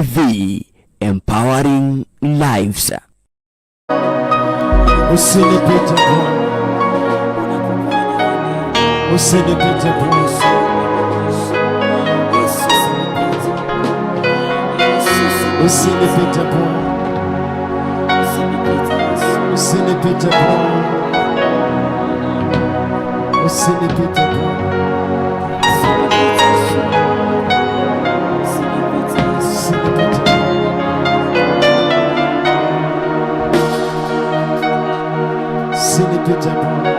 TV, empowering lives. Usinipite Bwana, usinipite Bwana, usinipite Bwana, usinipite Bwana, usinipite Bwana, usinipite Bwana.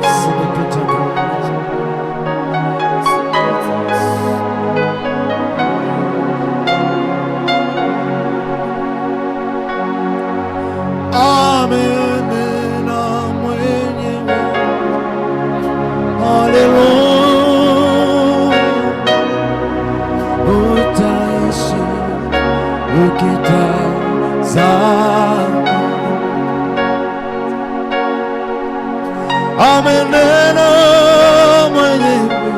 Usinipite Bwana. Usinipite Bwana. Amenena mwenyewe, haleluya, utaishi ukitazama. Amenena mwenyewe,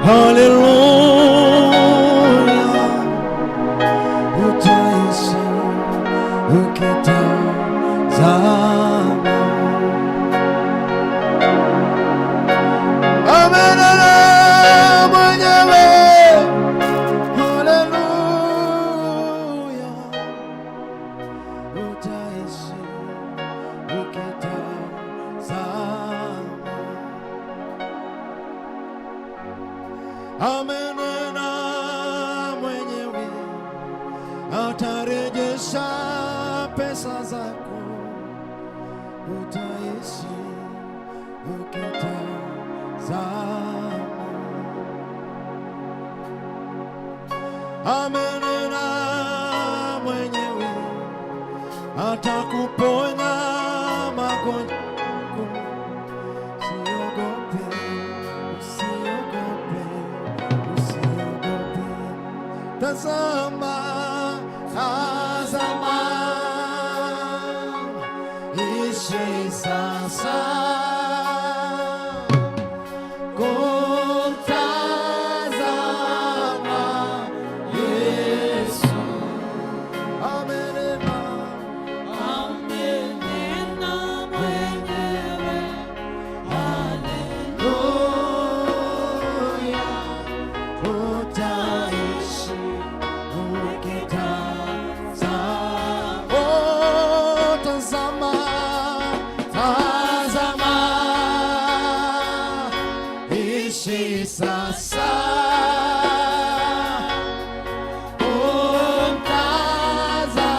haleluya, utaishi ukitazama. Amenena mwenyewe, haleluya, utaishi ukitazama. Amenena mwenyewe, atarejesha pesa zako, utaishi ukitazama. Amenena mwenyewe, atakuponya magonjwa. Usiogope, usiogope, usiogope. Tazama, tazama, ishi sasa. Kumtazama Yesu. Amenena, Amenena mwenyewe, haleluya, utaishi ukitazama. Oh, tazama, tazama, ishi sasa.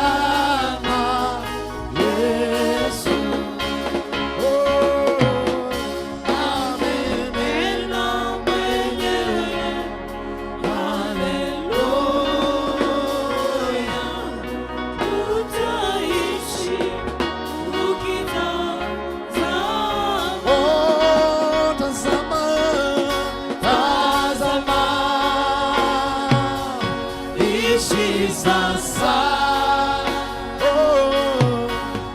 Kumtazama Yesu. Oh, amenena mwenyewe, haleluya, utaishi ukitazama. Oh, tazama, tazama, ishi sasa. Oh,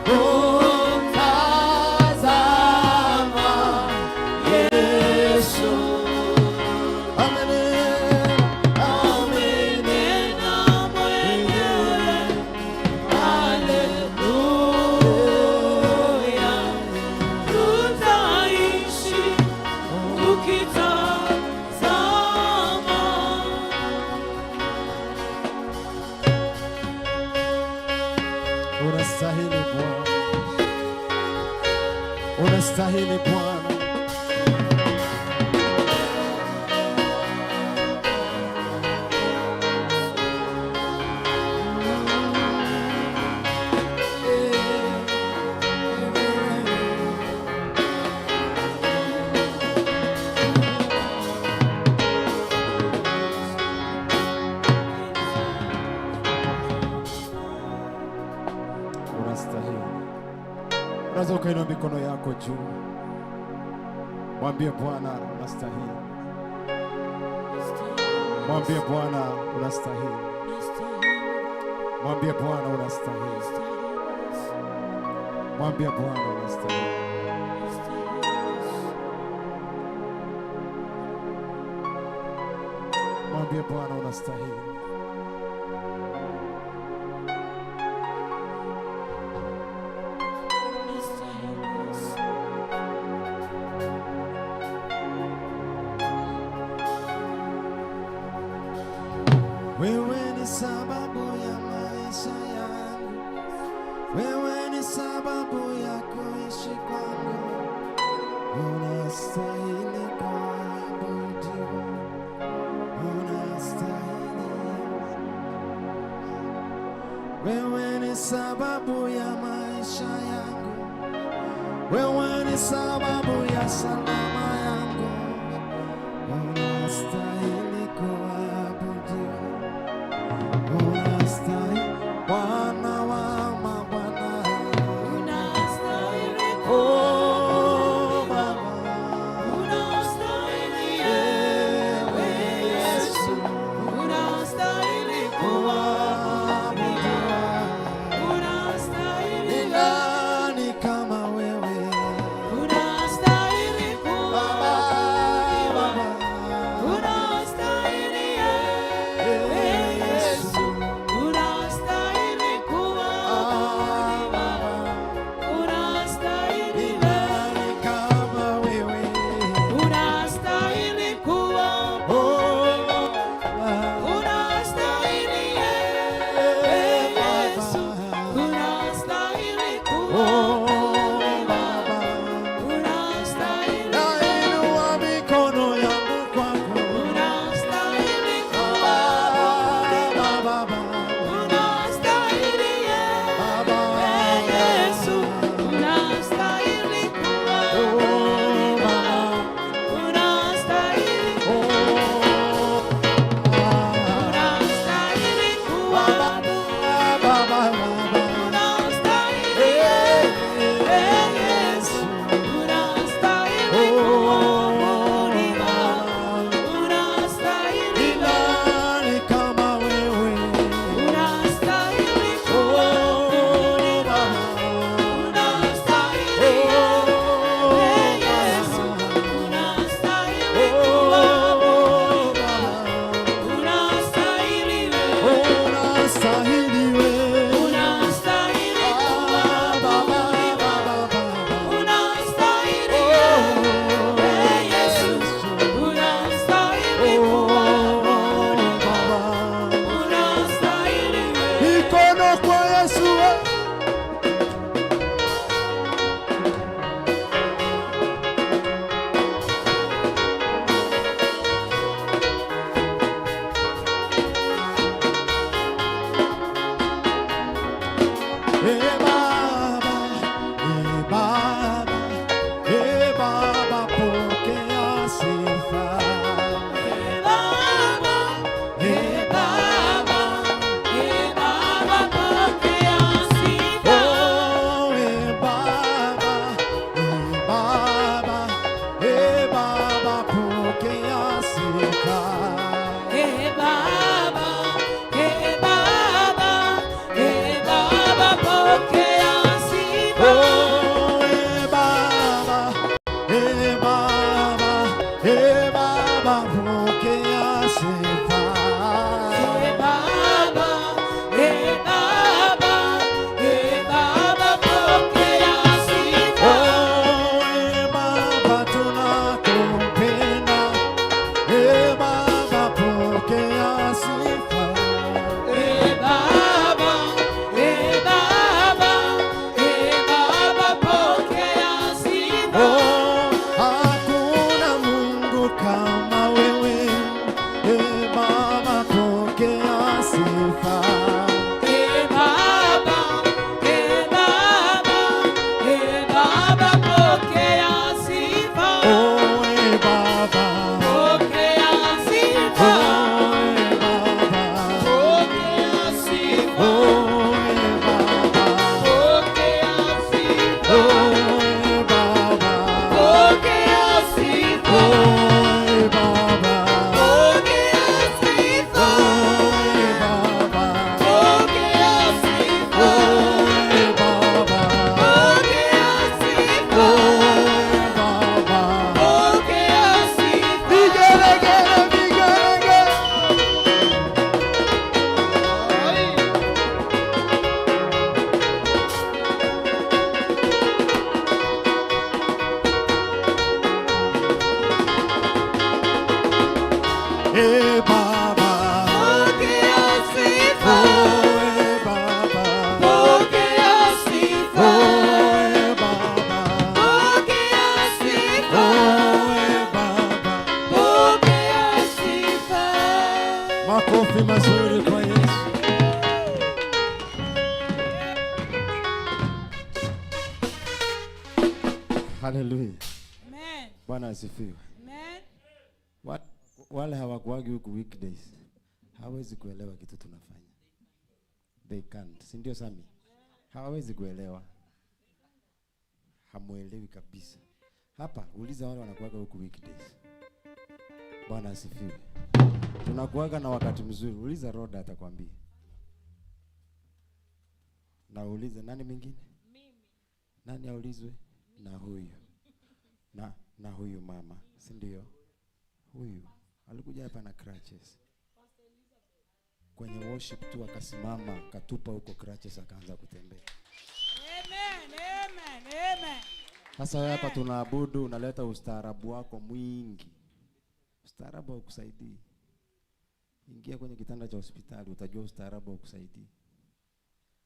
kumtazama Yesu. Amenena, Amenena mwenyewe, haleluya, utaishi ukitazama. Unastahili Bwana, unastahili Bwana. Unastahili. Unaweza ukainua mikono yako juu, mwambie Bwana unastahili, mwambie Bwana unastahili, mwambie Bwana unastahili, mwambie Bwana unastahili. Mwambie Bwana unastahili. Wewe ni sababu ya maisha yangu, wewe ni sababu ya kuishi kwangu. Unastahili kuabudiwa, unastahili. Wewe ni sababu ya maisha yangu, wewe ni sababu ya salama yangu. Unastahili kuabudiwa. Unastahili, Bwana wa mabwana. Unastahili. Oh, Baba. Unastahili. Ewe Yesu, Unastahili. kuabudiwa. Unastahili. Ni nani kama wewe? Unastahili. Baba, Baba. Unastahili, Ewe Yesu, unastahili ah, kuabudiwa. Baba. Ni Unastahili. nani kama wewe? Unastahili kuabudiwa. Oh, Baba. Unastahili, Yesu. Unastahili Oh, kuabudiwa. Baba. Unastahili. Nainua mikono yangu kwako. Unastahili Baba, kuabudiwa. Baba, Unastahili, Baba. Yesu. Unastahili Oh, kuabudiwa. Baba. Unastahili. Oh, Baba. Unastahili kuabudiwa. Baba, Baba. Unastahili, Yesu. Unastahili kuabudiwa. Unastahili. Ni nani kama wewe? Unastahili Oh, kuabudiwa. Baba. Unastahili, Yesu. Unastahili kuabudiwa. Unastahili wewe. Unastahili wewe. Unastahili Baba, kuabudiwa. Baba, Unastahili, Yesu. Unastahili kuabudiwa. Unastahili wewe. Mikono kwa Yesu. Eh Baba, eh Baba, eh Baba, pokea sifa. Baba, Eh Baba, eh Baba, pokea sifa. Oh, eh Baba, eh Baba, eh Baba, pokea sifa. Eh Baba, eh Baba, eh Baba, pokea sifa. Oh, eh Baba, eh Baba, eh Baba, pokea sifa. Eh Baba, eh Baba, eh Baba, pokea sifa. Oh, eh Baba, tunakupenda. Eh Baba, pokea sifa. Eh Baba, eh Baba, eh Baba, pokea sifa. Oh, hakuna Mungu kama wewe. Eh Baba, pokea sifa. Eh Baba, eh Baba, eh Baba, pokea sifa. Oh, eh Baba. Pokea sifa. Oh, eh Baba. Pokea sifa. Oh, eh Baba. Pokea sifa. Oh, eh Baba. Pokea sifa. Oh, eh E Baba. Pokea sifa. Oh, e Baba. Pokea sifa. Oh, e Baba. Pokea sifa. Oh, e Baba. Pokea sifa. Makofi mazuri kwa Yesu. Haleluya. Amen. Bwana asifiwe. Amen. Wale hawakuwagi huku weekdays hawezi kuelewa kitu tunafanya. They can't. Si ndio, Sami? Hawawezi kuelewa. Hamuelewi kabisa. Hapa uliza wale wanakuwaga huku weekdays. Bwana asifiwe. Tunakuwaga na wakati mzuri. Uliza Roda, atakwambia. Na uulize nani mwingine? Nani aulizwe? Na huyu. Na huyu mama, si ndio? Huyu alikuja hapa na crutches. Kwenye worship tu akasimama, akatupa huko crutches, akaanza kutembea. Amen. Amen. Amen. Sasa wewe hapa tunaabudu, unaleta ustaarabu wako mwingi. Ustaarabu haukusaidii. Ingia kwenye kitanda cha hospitali, utajua ustaarabu haukusaidii.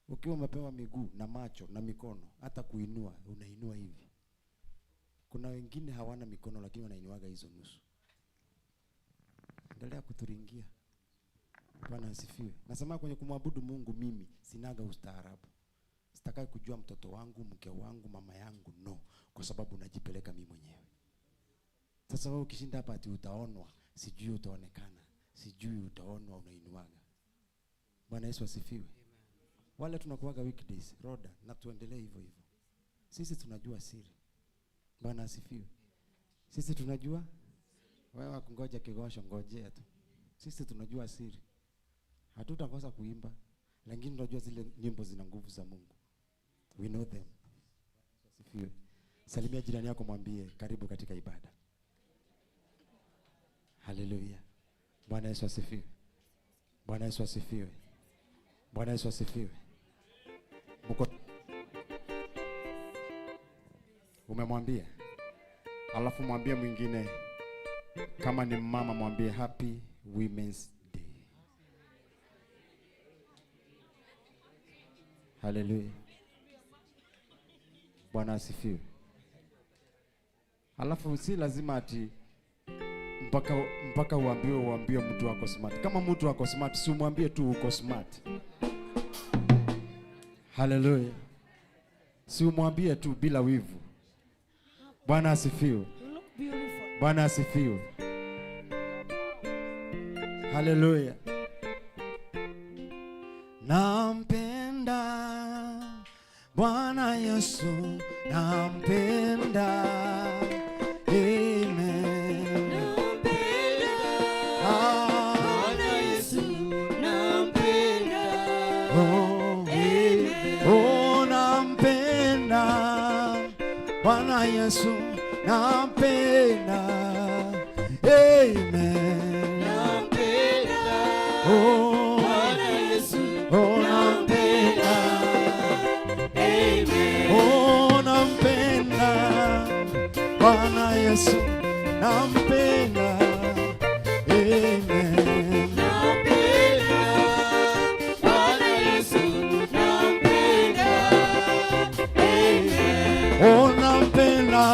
Ukiwa umepewa miguu na macho na mikono, hata kuinua, unainua hivi. Kuna wengine hawana mikono lakini wanainuaga hizo nusu. Endelea kuturingia. Bwana asifiwe. Nasema kwenye kumwabudu Mungu mimi sinaga ustaarabu. Sitakai kujua mtoto wangu, mke wangu, mama yangu, no, kwa sababu najipeleka mimi mwenyewe. Sasa wewe ukishinda hapa ati utaonwa, sijui utaonekana, sijui utaonwa, unainuaga. Bwana Yesu asifiwe. Wale tunakuwaga weekdays, Roda, na tuendelee hivyo hivyo. Sisi tunajua siri. Bwana asifiwe. Sisi tunajua. Wewe wakungoja kigosho, ngojea tu. Sisi tunajua siri. Hatutakosa kuimba, lakini tunajua zile nyimbo zina nguvu za Mungu. We know them. Asifiwe. Salimia jirani yako, mwambie karibu katika ibada. Haleluya. Bwana Yesu asifiwe. Bwana Yesu asifiwe. Bwana Yesu asifiwe. Mko umemwambia? Alafu mwambie mwingine, kama ni mama mwambie Happy Women's Day. Haleluya. Bwana asifiwe. Alafu si lazima ati mpaka uambiwe mtu wako smart. Kama mtu wako smart, si umwambie tu uko smart. Haleluya. Si umwambie tu bila wivu. Bwana asifiwe. You look beautiful. Bwana asifiwe. Haleluya. Nampenda Bwana Yesu, nampenda. Amen. Ah, Bwana Yesu, nampenda. oh, oh, nampenda Bwana Yesu, nampenda. Amen. Nampenda. Oh, Bwana Yesu, oh, nampenda. Amen. Oh, nampenda Bwana Yesu, nampenda. Amen. Nampenda. Bwana Yesu, nampenda. Amen. Oh, nampenda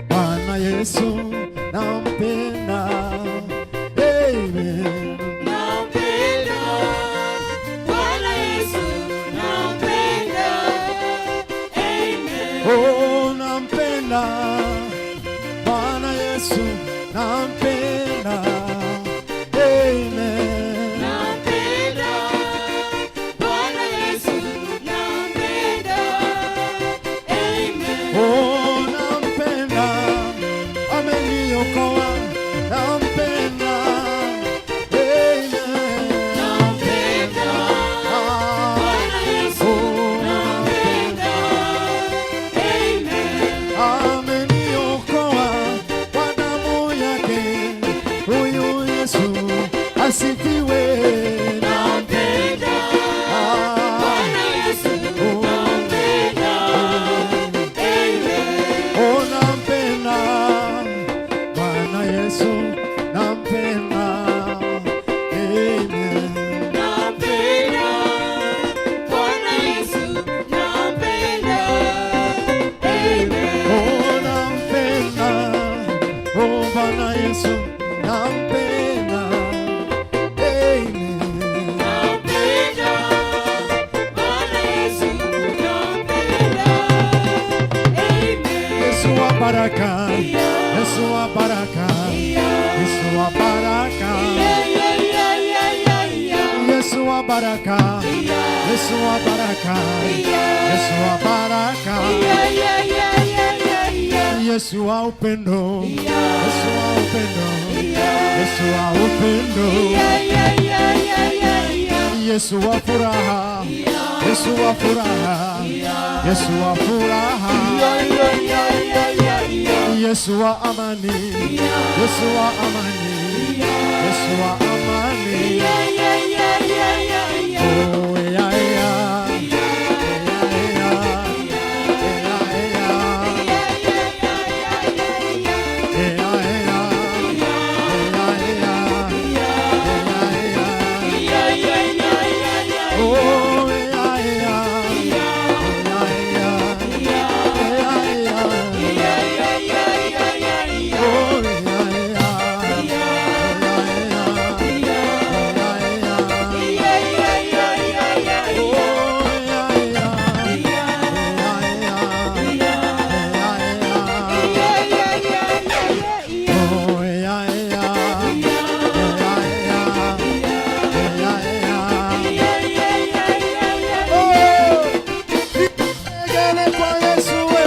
Bwana Yesu, nampenda. Amen. Nampenda. Bwana Yesu, nampenda. Amen. Oh, nampenda Bwana Yesu, nampenda. Amen. Nampenda. Bwana Yesu, nampenda. Amen. Oh, nampenda, ameniokoa, nampenda. Amen. Nampenda. Ah, Bwana Yesu, oh, nampenda. Amen. ameniokoa kwa damu yake, huyu Yesu asifiwe. Nampenda. Ah, Bwana Yesu, nampenda. Amen. oh, nampenda Bwana Yesu, nampenda. Bwana Yesu, nampenda. Amen. Nampenda Bwana Yesu, nampenda. Amen. Yesu wa baraka, Yesu wa baraka, Yesu wa baraka, Yeah, yeah, yeah, yeah, yeah, yeah. Yesu wa baraka, Yesu wa baraka, Yesu wa baraka, Yeah, yeah, yeah, yeah, yeah, yeah. Yesu wa upendo, Yesu wa upendo, Yesu wa upendo, Yeah, yeah, yeah, yeah, yeah, yeah. Yesu wa furaha, Yesu wa furaha, Yesu wa furaha, Yeah, yeah, yeah, yeah, yeah, yeah. Yesu wa amani, Yesu wa amani, Yesu wa amani. Yeah, yeah, yeah, yeah, yeah, yeah. Oh, yeah, yeah. Yeah, yeah. Yeah, yeah. Yeah, yeah, yeah, yeah, yeah, yeah. Yeah, yeah. Yeah, yeah. Yeah, yeah. Yeah, yeah, yeah, yeah, yeah. Oh, yeah, yeah. Yeah, yeah. Yeah, yeah. Yeah, yeah, yeah, yeah, yeah, yeah. Oh, yeah, yeah. Yeah, yeah. Yeah, yeah. Yeah, yeah, yeah, yeah, yeah, yeah. Oh, yeah, yeah. Yeah, yeah. Yeah, yeah. Yeah, yeah, yeah, yeah, yeah, yeah. Oh, yeah, yeah. Yeah, yeah. Yeah, yeah. Yeah, yeah, yeah, yeah, yeah. Oh, vigele kwa Yesu we.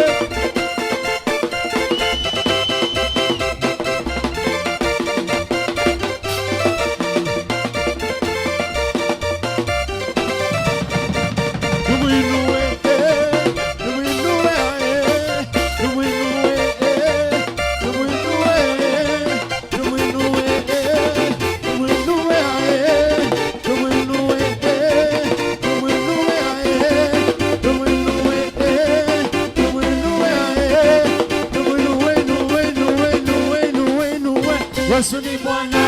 Tumuinue, eh, tumuinue, eh, tumuinue, eh, tumuinue, eh, tumuinue, eh, tumuinue, eh, tumuinue, eh, tumuinue, eh, tumuinue, eh, tumuinue, eh, tumuinue, inue, inue, inue, inue, inue. Yesu ni Bwana.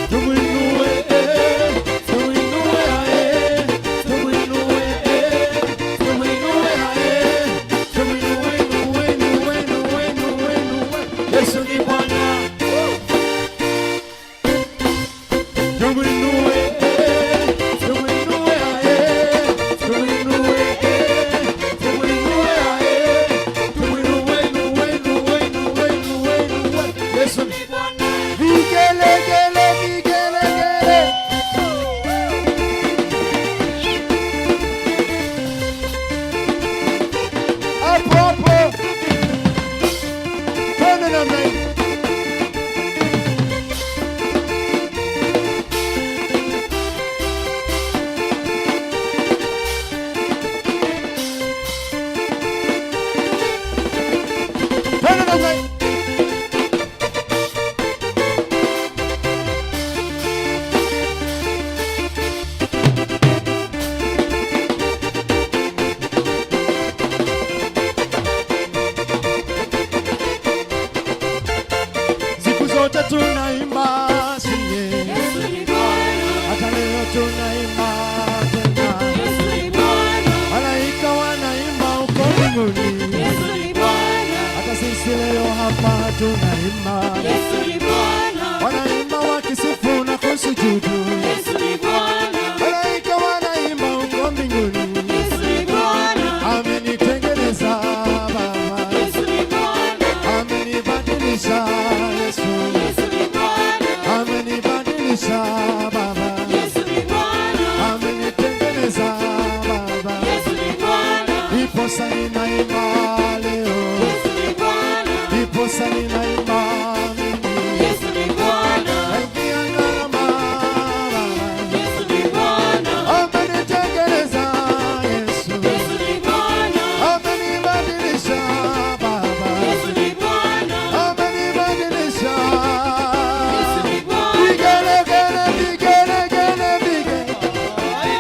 Tumuinue, eh, tumuinue, eh, tumuinue, eh, tumuinue, eh, tumuinue, inue, inue, inue, inue, inue. Yesu ni Bwana. Tumuinue, eh, tumuinue, eh, tumuinue, eh, tumuinue, eh, tumuinue, inue, inue, inue, inue, inue. Yesu ni Bwana. Vigelegele, vigelegele. Hapo hapo. Twende namna hii. Twende namna hii. Siku zote tunaimba siye, Yesu ni Bwana. hata leo tunaimba tena. Yesu ni Bwana. Malaika wanaimba huko mbinguni, Yesu ni Bwana. hata sisi leo hapa tunaimba. Yesu ni Bwana. Wanaimba wakisifu na kusujudu, Yesu ni Bwana. malaika wanaimba huko mbinguni. Yesu ni Bwana. Amenitengeneza Baba, Yesu ni Bwana. amenibadilisha Yesu, Yesu ni Bwana. amenibadilisha Baba, Yesu ni Bwana. amenitengeneza Baba. Yesu ni Bwana. Ndiposa ninaimba leo, Yesu ni Bwana. ndiposa ninaimba mimi. Yesu ni Bwana. Naingia gharama Baba, Yesu ni Bwana. amenitengeneza Yesu, Yesu ni Bwana. amenibadilisha Baba, Yesu ni Bwana. amenibadilisha. Yesu ni Bwana. Vigelegele, vigelegele, vigele. Hey!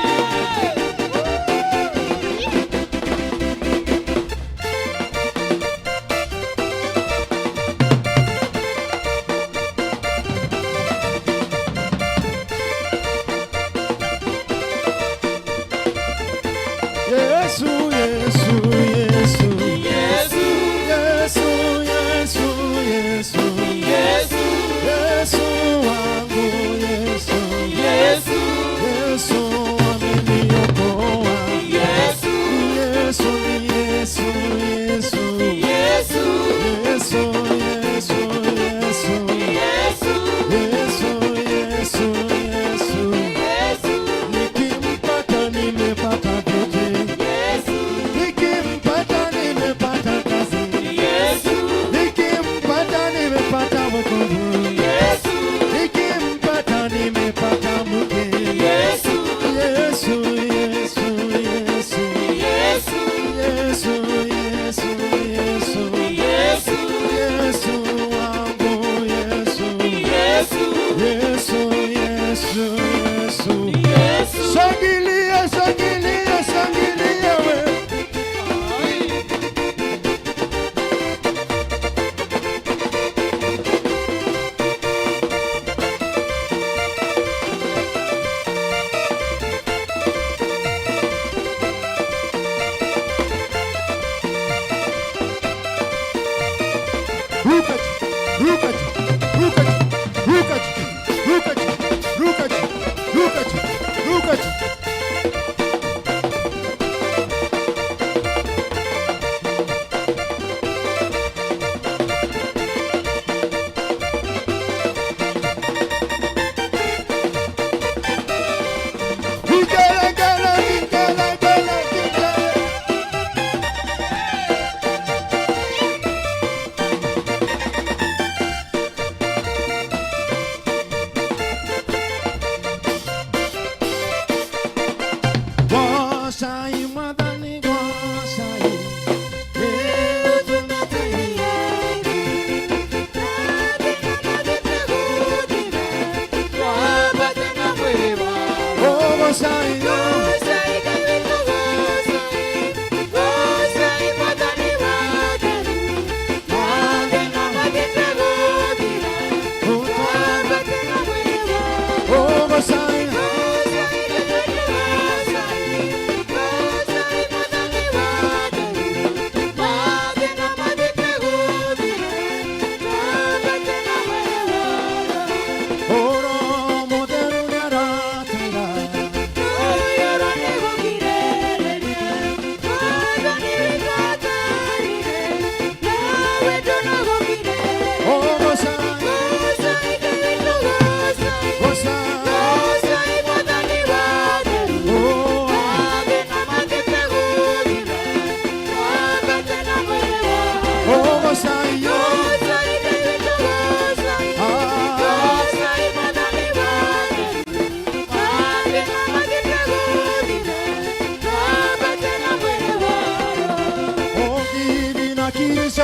Ruka juu, ruka juu, ruka juu, ruka juu, ruka juu, ruka juu, ruka juu, ruka juu. Vigelegele, vigelegele, vigele. Goçai, Mwathani, goçai. Oh, goçai, oh. Oh, goçai. Oro moderu nyaratera. Oh, goçai, goçai. Oh, oh, goçai, oh. Ah, oh, divina Cristo,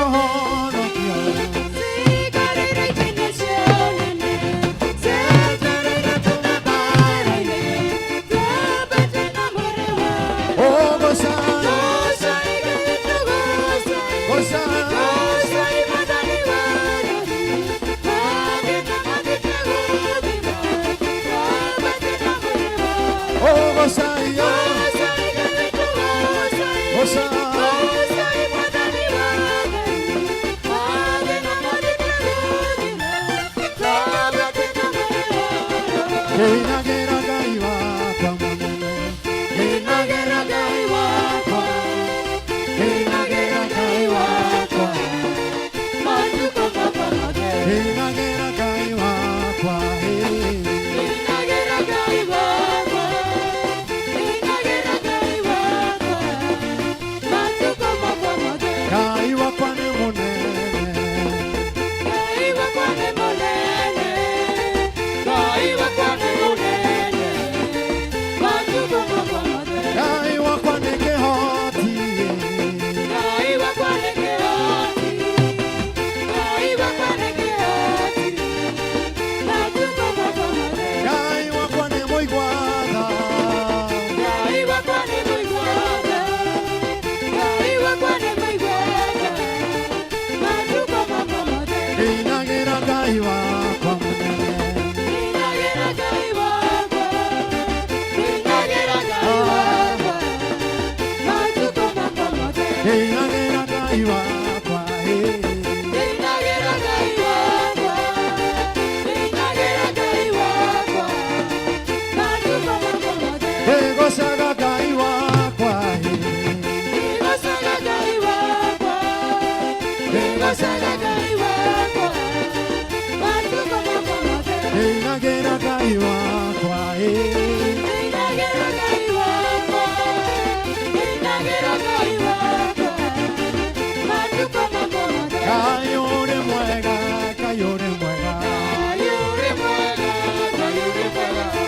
oh, goçai, goçai. Oh, goçai, oh. Goçai. Ngenagera Ngai wakwa munene. Ngenagera Ngai wakwa. Ngenagera Ngai wakwa. Ngenagera Ngai wakwa, eh. Ngai wakwa nĩ mũnene. Ngai wakwa nĩ kĩhoti, eh. Ngai wakwa nĩ mũigua tha. Ngenagera Ngai wakwa munene. Ngenagera Ngai wakwa, eh. Ngegocaga Ngai wakwa, eh. Ngenagera Ngai wakwa, eh. Ngai ũrĩ mwega, Ngai ũrĩ mwega.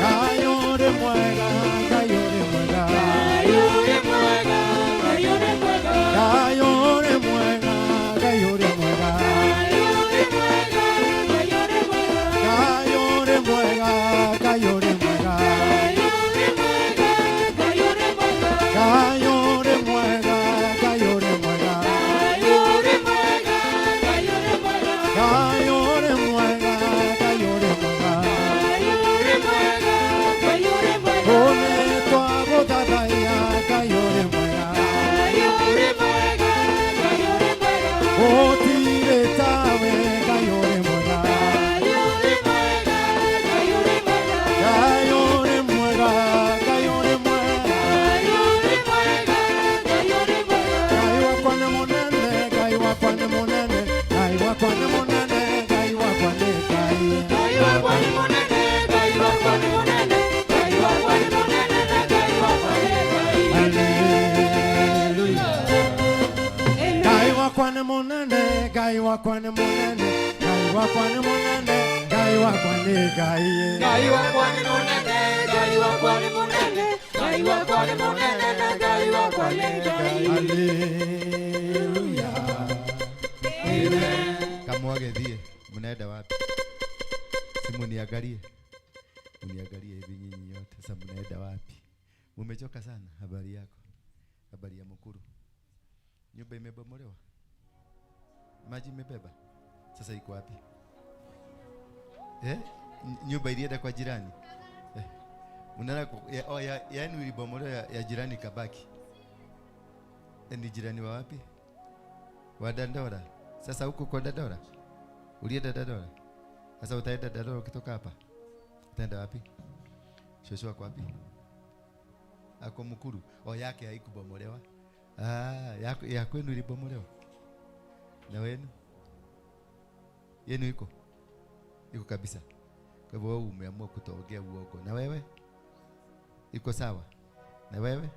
Ngai ũrĩ mwega, Ngai ũrĩ mwega. Ngai ũrĩ mwega, Ngai ũrĩ mwega. Ngai ũrĩ mwega, Ngai ũrĩ mwega. Ngai ũrĩ mwega, Ngai ũrĩ mwega. Ngai ũrĩ mwega, Ngai ũrĩ mwega. Ngai ũrĩ mwega, Ngai ũrĩ mwega. Ũnĩ twagũthathaiya, Ngai ũrĩ mwega. Gũtirĩ tawe. Nĩ mũnene, Ngai wakwa nĩ Ngai. Ngai wakwa nĩ mũnene, Ngai wakwa nĩ mũnene, Ngai wakwa nĩ mũnene na Ngai wakwa nĩ Ngai. Haleluya. Ngai wakwa nĩ mũnene, Ngai wakwa nĩ mũnene, Ngai wakwa nĩ mũnene, Ngai wakwa nĩ Ngai. Ngai wakwa nĩ mũnene, Ngai wakwa nĩ mũnene, Ngai wakwa nĩ mũnene na Ngai wakwa nĩ Ngai. Haleluya. Kamwage thie, mnaenda wapi? Si muniangalie. Muniangalie hivi nyinyi yote. Sasa mnaenda wapi? Mumechoka sana. Habari yako? Habari ya Mukuru? Nyumba imebomolewa? Maji imebeba? Sasa iko wapi? Eh? Nyumba ilienda kwa jirani? Eh. Unaona ya, oh, ya, yaani ilibomolewa ya jirani kabaki. Eh, ni jirani wa wapi? Wa Dandora. Sasa huko kwa Dandora? Ulienda Dandora? Sasa utaenda Dandora ukitoka hapa? Utaenda wapi? Shosho ako wapi? Ako Mukuru. O yake haikubomolewa. Ah, ya kwenu ilibomolewa. Na wenu? Yenu iko? Iko kabisa. Kwa hivyo wewe umeamua kutoongea uongo. Na wewe? Iko sawa? Na wewe?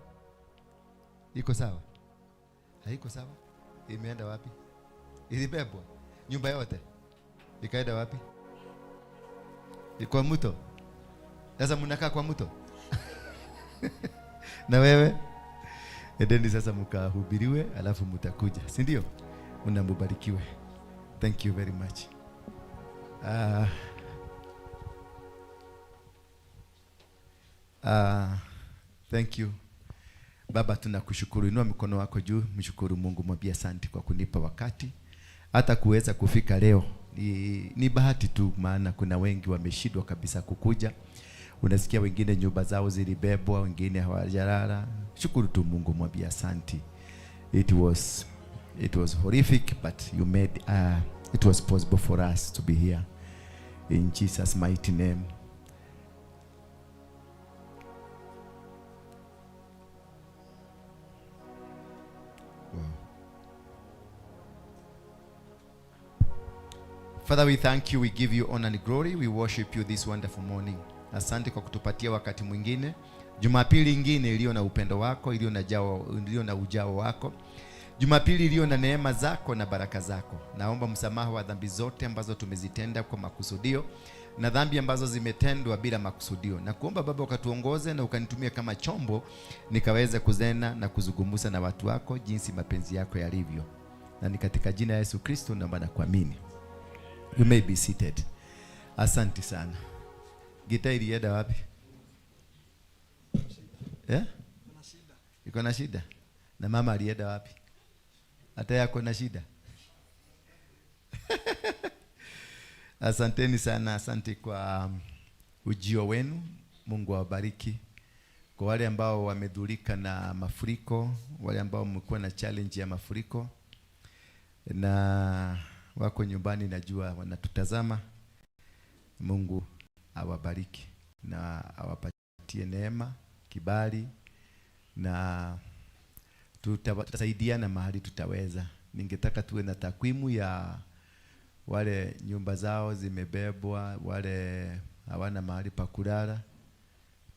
Iko sawa? Haiko sawa? Imeenda wapi? Ilibebwa nyumba yote ikaenda wapi? Kwa mto. Sasa mnakaa kwa mto. Na wewe? Endeni sasa mkahubiriwe, alafu mtakuja, si ndio? Mnamubarikiwe. Thank you very much. Thank you. Baba, tunakushukuru. Inua mikono wako juu, mshukuru Mungu, mwambie asante kwa kunipa wakati hata kuweza kufika leo. Ni bahati tu, maana kuna wengi wameshindwa kabisa kukuja. Unasikia wengine nyumba zao zilibebwa, wengine hawajalala. Shukuru tu Mungu, mwambie asante. It was horrific, but you made it was possible for us to be here. In Jesus' mighty name. Wow. Father, we thank you, we give you honor and glory, we worship you this wonderful morning. Asante kwa kutupatia wakati mwingine, Jumapili ingine iliyo na upendo wako, iliyo na ujao wako, Jumapili iliyo na neema zako na baraka zako. Naomba msamaha wa dhambi zote ambazo tumezitenda kwa makusudio na dhambi ambazo zimetendwa bila makusudio. Na kuomba Baba ukatuongoze na ukanitumia kama chombo nikaweze kunena na kuzungumza na watu wako jinsi mapenzi yako yalivyo. Na ni katika jina la Yesu Kristo naomba na kuamini. You may be seated. Asante sana. Gita ilienda wapi? Eh? Iko na shida. Na mama alienda wapi? Hata yako na shida. Asanteni sana, asante kwa ujio wenu. Mungu awabariki. Kwa wale ambao wamedhurika na mafuriko, wale ambao mmekuwa na challenge ya mafuriko na wako nyumbani, najua wanatutazama. Mungu awabariki na awapatie neema, kibali, na tutasaidiana mahali tutaweza. Ningetaka tuwe na takwimu ya wale nyumba zao zimebebwa, wale hawana mahali pa kulala,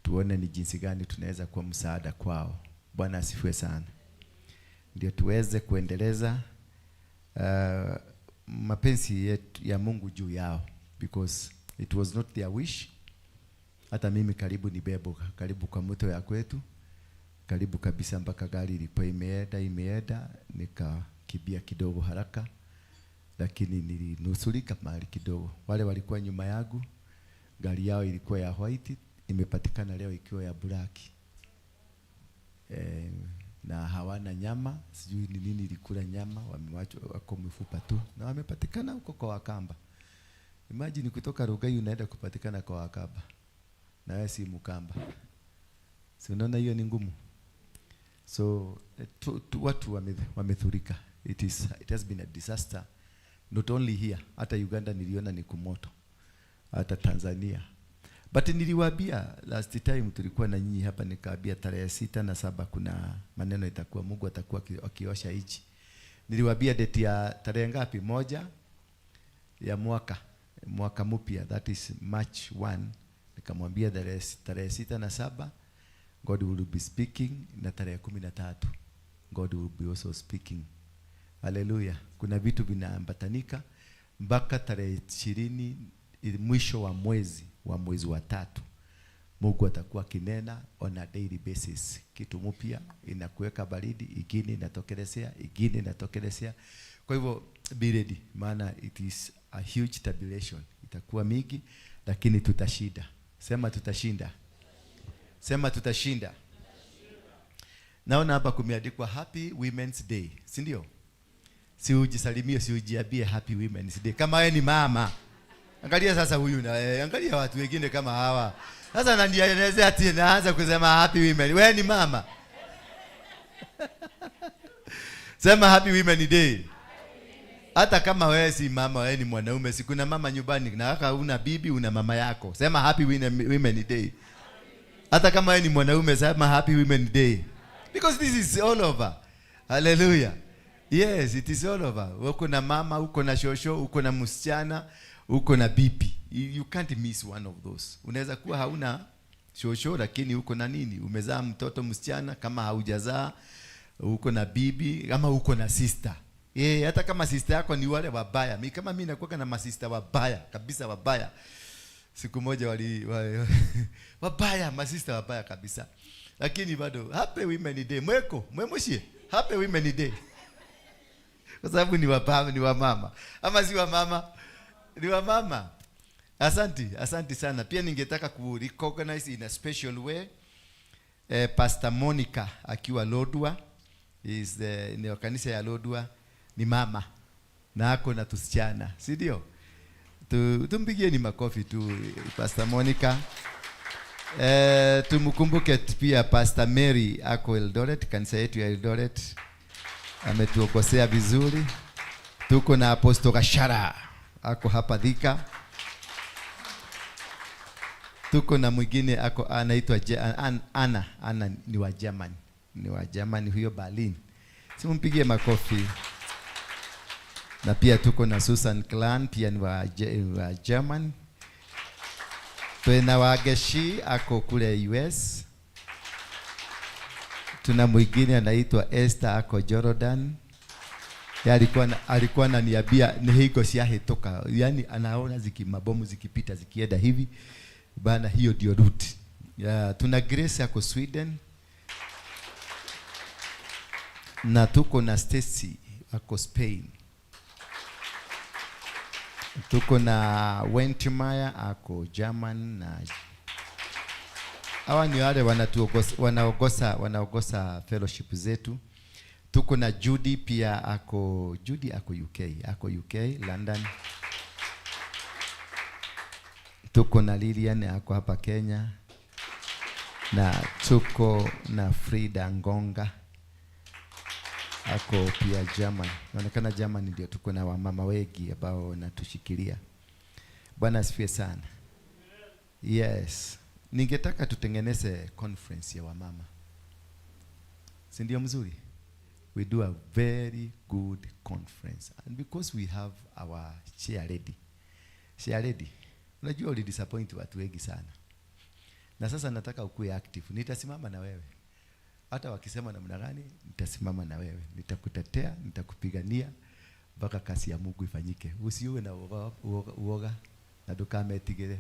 tuone ni jinsi gani tunaweza kuwa msaada kwao. Bwana asifiwe sana. Ndio tuweze kuendeleza mapenzi yetu ya Mungu juu yao, because it was not their wish. Hata mimi karibu nibebwe karibu kwa mto ya kwetu, karibu kabisa mpaka gari ilikuwa imeenda, nikakimbia kidogo haraka, lakini nilinusurika mahali kidogo. Wale walikuwa nyuma yangu, gari yao ilikuwa ya white, imepatikana leo ikiwa ya black. Na hawana nyama, sijui ni nini ilikula nyama, wamewachwa wako mifupa tu, na wamepatikana huko kwa Wakamba. Imagine kutoka Rongai unaenda kupatikana kwa Wakamba, na wewe si Mkamba. Si unaona hiyo ni ngumu? So watu wamethurika. It has been a disaster. Not only here, hata Uganda niliona ni kumoto, hata Tanzania. But niliwaambia last time tulikuwa na nyinyi hapa, nikaambia tarehe 6 na 7 kuna maneno itakuwa, Mungu atakuwa akiosha nchi. Niliwaambia date ya tarehe ngapi? 1, ya mwaka mpya, that is March 1. Nikamwambia tarehe 6 na 7 God will be speaking, na tarehe 13 God will be also speaking. Hallelujah. Kuna vitu vinaambatanika mpaka tarehe 20 mwisho wa mwezi wa 3. Mungu atakuwa akinena on a daily basis. Kitu mpya inakuweka baridi, ingine inatokelezea, ingine inatokelezea. Kwa hivyo be ready, maana it is a huge tribulation. Itakuwa mingi, lakini tutashinda. Sema tutashinda. Sema tutashinda. Naona hapa kumeandikwa Happy Women's Day, si ndio? Si ujisalimie, si ujiambie Happy Women's Day. Kama wewe ni mama. Angalia sasa huyu na angalia watu wengine kama hawa. Sasa ananielezea ati naanza kusema Happy Women. Wewe ni mama. Sema Happy Women Day. Hata kama wewe si mama, wewe ni mwanaume, si kuna mama nyumbani, na hata una bibi, una mama yako. Sema Happy Women Day. Hata kama wewe ni mwanaume, sema Happy Women Day. Because this is all over. Hallelujah. Yes, it is all over. Uko na mama, uko na shosho, uko na msichana, uko na bibi. You can't miss one of those. Unaweza kuwa hauna shosho lakini uko na nini? Umezaa mtoto msichana, kama haujazaa uko na bibi, kama uko na sister. Hata kama sister yako ni wale wabaya. Mimi kama mimi nakuwa na masista wabaya, kabisa wabaya. Siku moja wali wabaya, masista wabaya kabisa. Lakini bado Happy Women Day. Mweko, mwemushie. Happy Women Day. Kwa sababu ni wababa, ni wamama. Ama si wamama? Ni wamama. Asante, asante sana. Pia ningetaka ku recognize in a special way Pastor Monica akiwa Lodwar, is the ni kanisa ya Lodwar, ni mama na ako na tusichana, si ndio? Tumpigieni makofi tu Pastor Monica. Tumkumbuke pia Pastor Mary ako Eldoret, kanisa yetu ya Eldoret. Ametuokosea vizuri. Tuko na Apostle Gashara ako hapa Thika. Tuko na mwingine ako anaitwa Anna, Anna ni wa Germany. Ni wa Germany huyo, Berlin. Simpigie makofi. Na pia tuko na Susan Clan, pia ni wa German. Tuna Wageshi ako kule US. Tuna mwingine anaitwa Esther ako Jordan. Ya alikuwa ananiambia ni hiko siahetoka. Yaani anaona mabomu zikipita zikienda hivi. Bana, hiyo ndio route. Ya, tuna Grace ako Sweden. Na tuko na Stacy ako Spain. Tuko na Wentmire ako German. Na hawa ni wale wanaogosa fellowship zetu. Tuko na Judy pia ako, Judy ako UK, ako UK London. Tuko na Lilian ako hapa Kenya. Na tuko na Frida Ngonga ako pia German. Inaonekana German ndio tuko na wamama wengi ambao wanatushikilia. Bwana asifiwe sana. Yes. Ningetaka tutengeneze conference ya wamama. Si ndio mzuri? We do a very good conference. And because we have our chair ready. Chair ready. Unajua uli disappoint watu wengi sana. Na sasa nataka ukue active. Nitasimama na wewe. Hata wakisema namna gani, nitasimama na wewe. Nitakutetea, nitakupigania mpaka kazi ya Mungu ifanyike. Usiwe na uoga na ndukametigire.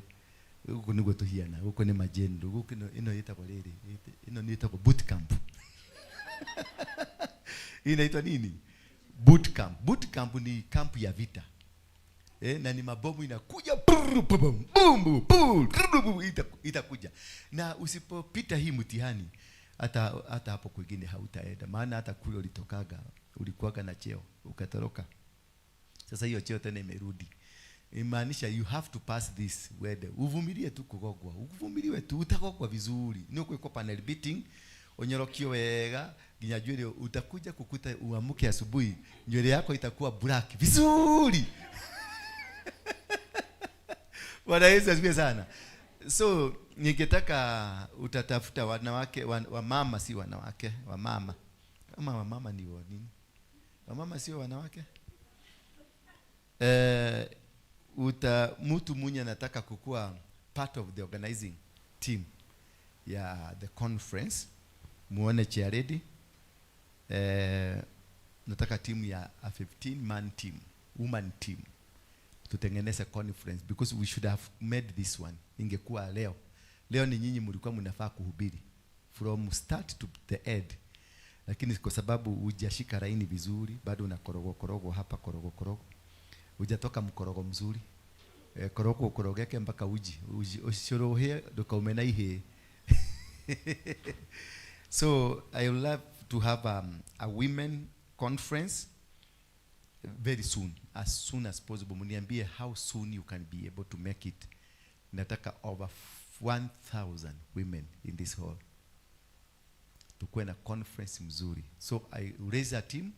Huko niguo tuhiana, huko ni majendo, huko ino yetagwo riri, ino ni yetagwo boot camp. Inaitwa nini? Boot camp. Boot camp ni camp ya vita. Na ni mabomu inakuja, brrr, bum, bum, bum, brrr, itakuja. Na usipopita hii mtihani, hata hapo kwingine hautaenda. Maana hata kule ulitokaga, ulikuwaga na cheo, ukatoroka. Sasa hiyo cheo tena imerudi. Imaanisha you have to pass this word. Uvumilie tu kugogwa. Uvumiliwe tu, utagogwa vizuri. Ni uko panel beating, onyorokio wega, nginya nywele utakuja kukuta uamke asubuhi, nywele yako itakuwa black vizuri. Bwana Yesu asifiwe sana. So ningetaka utatafuta wanawake, wamama, si wanawake, wamama. Kama wamama ni wa nini? Wamama sio wanawake? Uta mtu mwenye anataka kukuwa part of the organizing team ya the conference, muone chair lady. Nataka timu ya a 15 man team, woman team, tutengeneze conference because we should have made this one. Ingekuwa leo leo ni nyinyi mlikuwa mnafaa kuhubiri from start to the end, lakini kwa sababu hujashika laini vizuri, bado una korogo korogo hapa, korogo korogo, hujatoka mkorogo mzuri. Korogo ukorogeke mpaka uji uji ucuruhie ndukaume na ihĩ. So I would love to have a women conference very soon, as soon as possible. Mniambie how soon you can be able to make it. Nataka over 1000 women in this hall, tukuwe na conference mzuri. So I raise a team,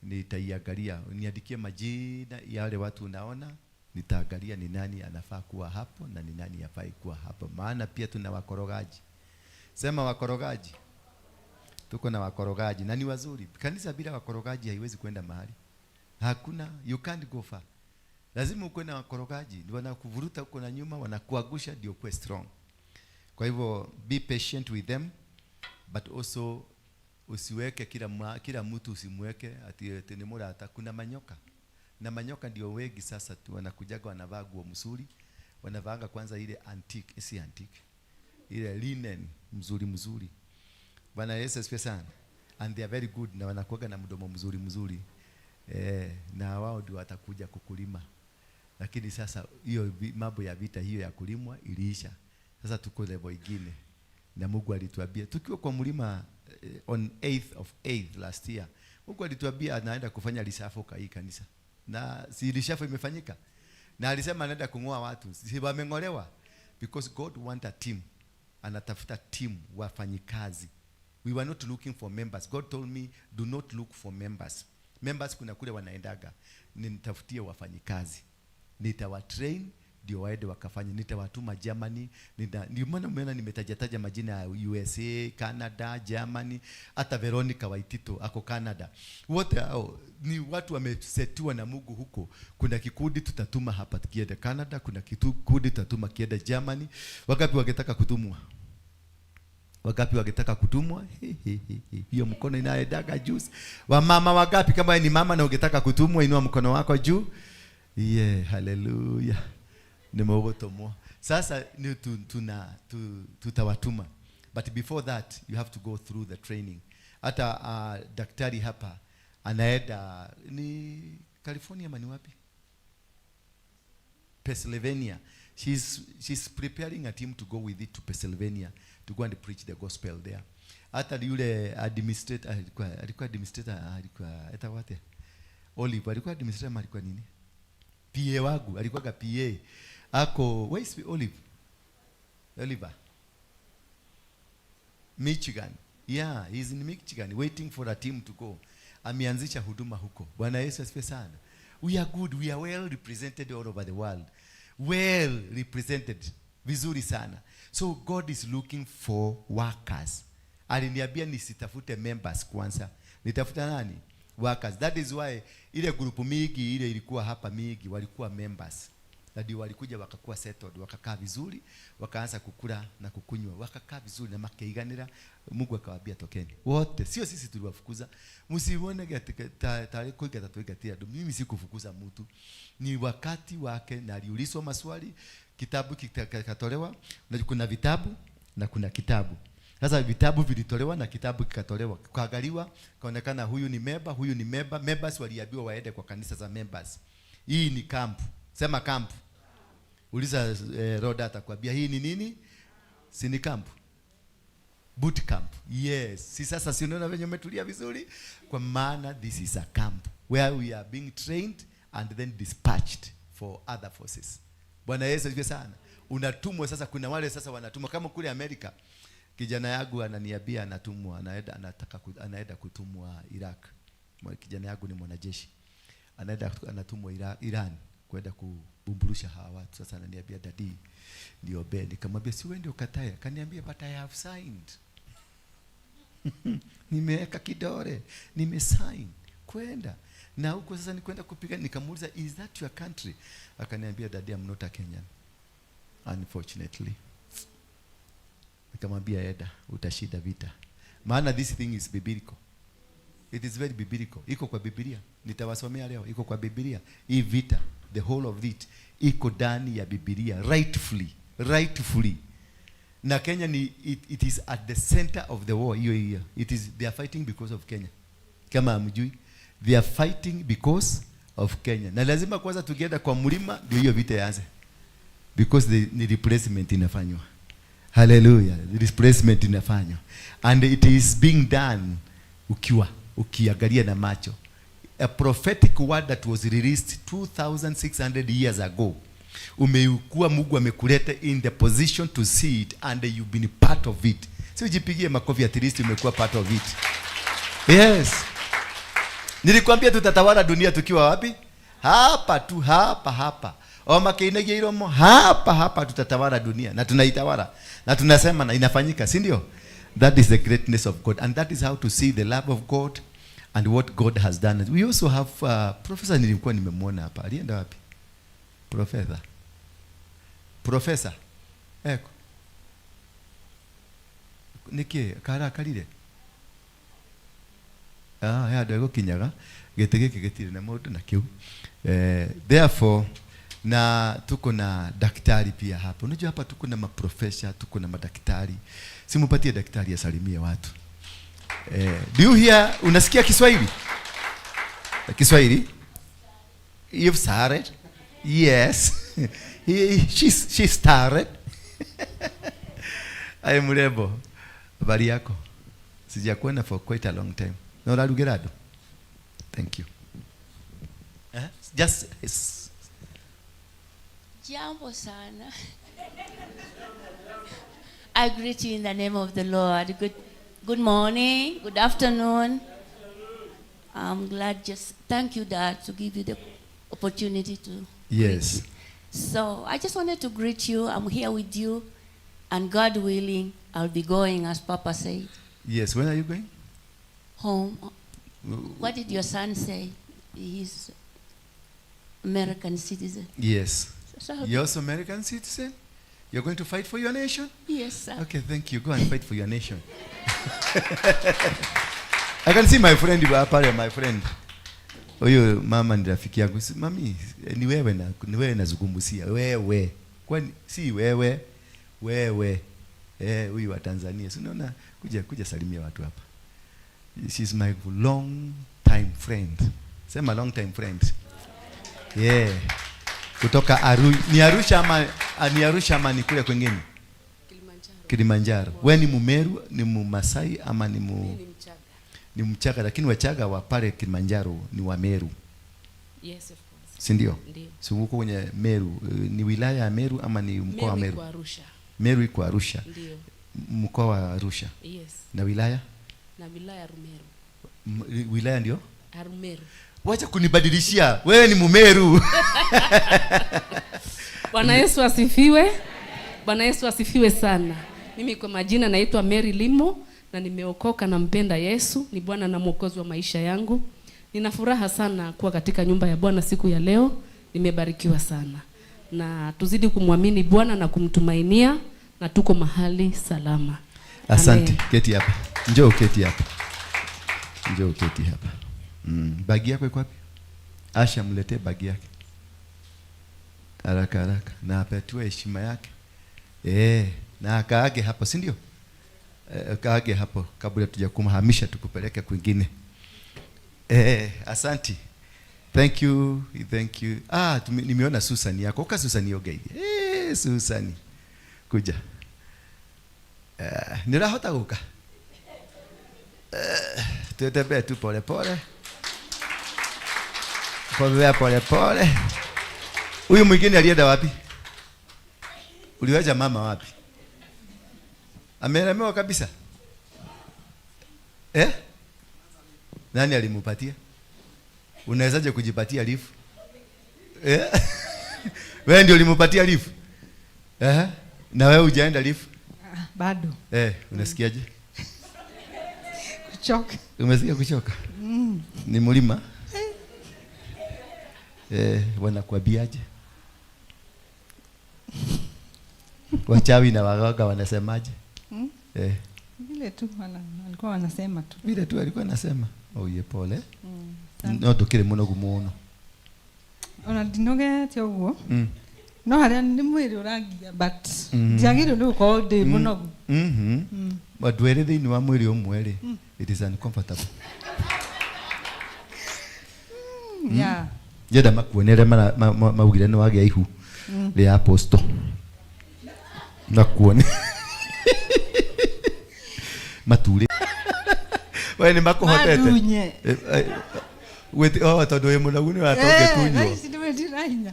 nitaiangalia, niandikie majina ya wale watu unaona, nitaangalia ni nani anafaa kuwa hapo na ni nani hafai kuwa hapo, maana pia tuna wakorogaji. Sema wakorogaji. Tuko na wakorogaji na ni wazuri. Kanisa bila wakorogaji haiwezi kwenda mahali, hakuna, you can't go far. Lazima ukuwe na wakorogaji, ndio wanakuvuruta huko na nyuma, wanakuangusha ndio ukuwe strong. Kwa hivyo be patient with them, but also usiweke kila mtu, usimweke ati ni murata. Kuna manyoka, na manyoka ndio wengi sasa tu wanakujaga, wanavaa nguo mzuri, wanavaanga kwanza ile antique, si antique, ile linen mzuri mzuri. Bwana Yesu asifiwe sana. And they are very good, na wanakuwaga na mdomo mzuri mzuri, na wao ndio watakuja kukulima. Lakini sasa hiyo mambo ya vita hiyo ya kulimwa iliisha. Sasa tuko level ingine, na Mungu alituambia tukiwa kwa mlima, on 8th of 8th last year, Mungu alituambia anaenda kufanya reshuffle kwa hii kanisa, na si reshuffle imefanyika? Na alisema anaenda kung'oa watu, si wameng'olewa? Because God want a team, anatafuta team wafanyikazi. We were not looking for members. God told me, "Do not look for members." Members kuna kule wanaendaga. Nitafutie wafanyikazi, nitawatrain ndio waende wakafanye, nitawatuma Germany. Ndio maana umeona nimetajataja majina ya USA, Canada, Germany, hata Veronica Waitito ako Canada. Wote hao ni watu wamesetiwa na Mungu huko. Kuna kikundi tutatuma hapa kiende Canada, kuna kikundi tutatuma kiende Germany. Wangapi wangetaka kutumwa? Wangapi wangetaka kutumwa? Hiyo mkono inaendaga juu. Wamama wangapi? Kama wewe ni mama na ungetaka kutumwa, inua mkono wako juu. Yeah, haleluya. Nimeogotomwa. Sasa ni tutawatuma. But before that you have to go through the training. Hata daktari hapa anaenda ni California ama ni wapi? Pennsylvania. She's preparing a team to go with it to Pennsylvania to go and preach the gospel there. Hata yule administrator alikuwa administrator, alikuwa eta wate Olive, alikuwa administrator ama alikuwa nini? PA wangu alikuwa PA. Ako where is Olive? Oliver. Michigan. Yeah, he's in Michigan waiting for a team to go. Ameanzisha huduma huko. Bwana Yesu asifiwe sana. We are good, we are well represented all over the world. Well represented. Vizuri sana. So God is looking for workers. Aliniambia nisitafute members kwanza. Nitafuta nani? Workers. That is why ile grupu mingi ile ilikuwa hapa, mingi walikuwa members. Na ndio walikuja wakakuwa settled, wakakaa vizuri, wakaanza kukula na kukunywa, wakakaa vizuri na makeiganira. Mungu akawaambia tokeni wote, sio sisi tuliwafukuza. Msione tare kuigata tuigatia andu. Mimi sikufukuza mtu, ni wakati wake, na aliulizwa maswali, kitabu kikatolewa, na kuna vitabu na kuna kitabu. Sasa vitabu vilitolewa na kitabu kikatolewa, kukaangaliwa, kaonekana huyu ni member, huyu ni member. Members waliambiwa waende kwa kanisa za members. Hii ni camp. Sema camp. Uliza Roda atakwambia hii ni nini? Si ni camp? Boot camp. Yes. Si sasa si unaona venye umetulia vizuri? Kwa maana this is a camp where we are being trained and then dispatched for other forces. Bwana Yesu asifiwe sana. Unatumwa sasa, kuna wale sasa wanatumwa kama kule Amerika. Kijana yangu ananiambia anatumwa, anaenda kutumwa Iraq. Kijana yangu ni mwanajeshi. Anaenda, anatumwa Iran kwenda kubumburusha hawa watu. Sasa ananiambia, "Daddy, niombe." Nikamwambia, "Si wewe ndio ukatae?" Akaniambia, "But I have signed. Nimeweka kidole, nimesign kwenda." Na huko sasa ni kwenda kupiga. Nikamuuliza, is that your country? Akaniambia, daddy, I'm not a Kenyan, unfortunately. Nikamwambia, eda utashinda vita, maana this thing is biblical. It is very biblical. Iko kwa Biblia. Nitawasomea leo. Iko kwa Biblia. Hii vita, the whole of it, iko ndani ya Biblia, rightfully, rightfully. Na Kenya ni it is at the center of the war. Hiyo hiyo. It is, they are fighting because of Kenya. Kama hamjui, they are fighting because of Kenya. Na lazima kwanza tukienda kwa mlima ndio hiyo vita ianze. Because the replacement inafanywa. Hallelujah. The replacement inafanywa. And it is being done ukiwa ukiangalia na macho. A prophetic word that was released 2600 years ago. Umekuwa Mungu amekuleta in the position to see it and you've been part of it. Si ujipigie makofi, at least umekuwa part of it. Yes. Nilikwambia tutatawala dunia tukiwa wapi? Hapa tu, hapa hapa. O makeinagia iromo, hapa hapa tutatawala dunia na tunaitawala. Na tunasema na inafanyika, si ndio? That is the greatness of God, and that is how to see the love of God and what God has done. We also have professor, nilikuwa nimemwona hapa. Alienda wapi? Professor. Professor. Eko. Niki kara karire. Ah, ya ndego kinyaga gĩtĩ gĩkĩ gĩtirĩ na mũndũ na kĩu. Therefore na tuko na daktari pia hapa. Unajua hapa tuko na maprofesa, tuko na madaktari. Simupatie daktari asalimie watu. Do you hear, unasikia Kiswahili? Kiswahili? You've started? Yes. She started. Ay, mrembo. Habari yako? Sijakuona for quite a long time. Na ũrarugira andũ? Thank you. Just it's, Jambo sana. I greet you in the name of the Lord. Good morning, good afternoon. I'm glad, just thank you, Dad, to give you the opportunity to. Yes. So I just wanted to greet you. I'm here with you, and God willing, I'll be going, as Papa said, Yes. When are you going? Home. What did your son say? He's American citizen. Yes. So, You're also American citizen? You're going to fight for your nation? Yes, sir. Okay, thank you. Go and fight for your nation. I can see my friend hapa, my friend. Huyu mama ni rafiki yangu. Mami, ni wewe na ni wewe nazungumzia. Wewe. Kwani si wewe? Wewe. Huyu wa Tanzania. Si unaona, kuja salimia watu hapa. She's my long time friend. Sema long time friend. Yeah. Kutoka ni Arusha ama ni Arusha ama ni kule kwingine? Kilimanjaro. Kilimanjaro. Wewe ni Mumeru, ni Mumasai ama ni Mimi ni Mchaga. Ni Mchaga, lakini Wachaga wa pale Kilimanjaro ni wa Meru. Yes, of course. Si ndio? Ndio. Si uko kwenye Meru, ni wilaya ya Meru ama ni mkoa wa Meru Meru? iko Arusha. Meru iko Arusha. Ndio. Mkoa wa Arusha. Yes. Na wilaya? Na wilaya Arumeru. Wilaya ndio? Arumeru. Wacha kunibadilishia. Wewe ni Mumeru. Bwana Yesu asifiwe. Bwana Yesu asifiwe sana. Mimi kwa majina naitwa Mary Limo na nimeokoka na mpenda Yesu, ni Bwana na Mwokozi wa maisha yangu. Nina furaha sana kuwa katika nyumba ya Bwana siku ya leo. Nimebarikiwa sana. Na tuzidi kumwamini Bwana na kumtumainia, na tuko mahali salama. Asante. Amen. Keti hapa. Njoo keti hapa. Njoo keti hapa. Bagi yako iko wapi? Asha, mletee bagi yake. Haraka haraka. Na apatiwe heshima yake. Na akaage hapo, si ndio? Akaage hapo kabla tujakumhamisha tukupeleke kwingine. Asante. Thank you, thank you. Nimeona Susan yako. Uka Susan yoga hivi. Susan. Kuja. Nirahota guka. Tutembee tu pole pole. Pole pole pole. Huyu mwingine alienda wapi? Uliwacha mama wapi? Amelemewa kabisa. Nani alimupatia? Unawezaje kujipatia lifu? Wewe ndio ulimupatia lifu? Na wewe hujaenda lifu? Bado. Unasikiaje? Kuchoka. Umesikia kuchoka? Ni mlima? Wanakuambiaje? Wachawi na waganga wanasemaje? Vile tu walikuwa wanasema tu. Vile tu alikuwa anasema. Oye pole. No ndukire munogu muno. Ona ndinogete ũguo. No harĩa nĩ mwĩrĩ ũrangia but ndiagĩrĩirwo nĩ gũkorwo ndĩ mũnogu. Andũ erĩ thĩinĩ wa mwĩrĩ ũmwe rĩ, it is uncomfortable. Yeah. Njenda makuone arĩa maugire nĩ wagĩa ihu rĩa apostle. Makuone. Mature. We nĩ makũhotete. Mandunye. Oh, tondũ wĩ mũnogu nĩ ũratũngĩtunywo. Thaa ici nĩ ndira hinya.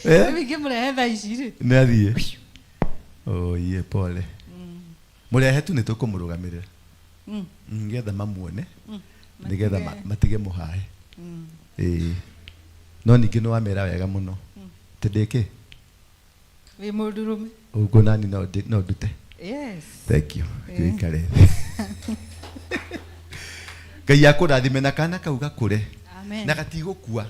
Rĩu ingĩmũrehe thaa ici rĩ. Nĩ athiĩ. Oye pole. Mũrehe tu nĩ tũkũmũrũgamĩrĩra. Nĩgetha mamuone. Nĩgetha matige mũhae. Ĩĩ. No ningĩ nĩ wamera wega mũno. Atĩ ndĩ kĩ? Wĩ mũndũrũme. Ũguo nani no ndute. Yes. Thank you. Gĩikare thĩ. Ngai akũrathime na kana kau gakũre. Amen. Na gatigũkua.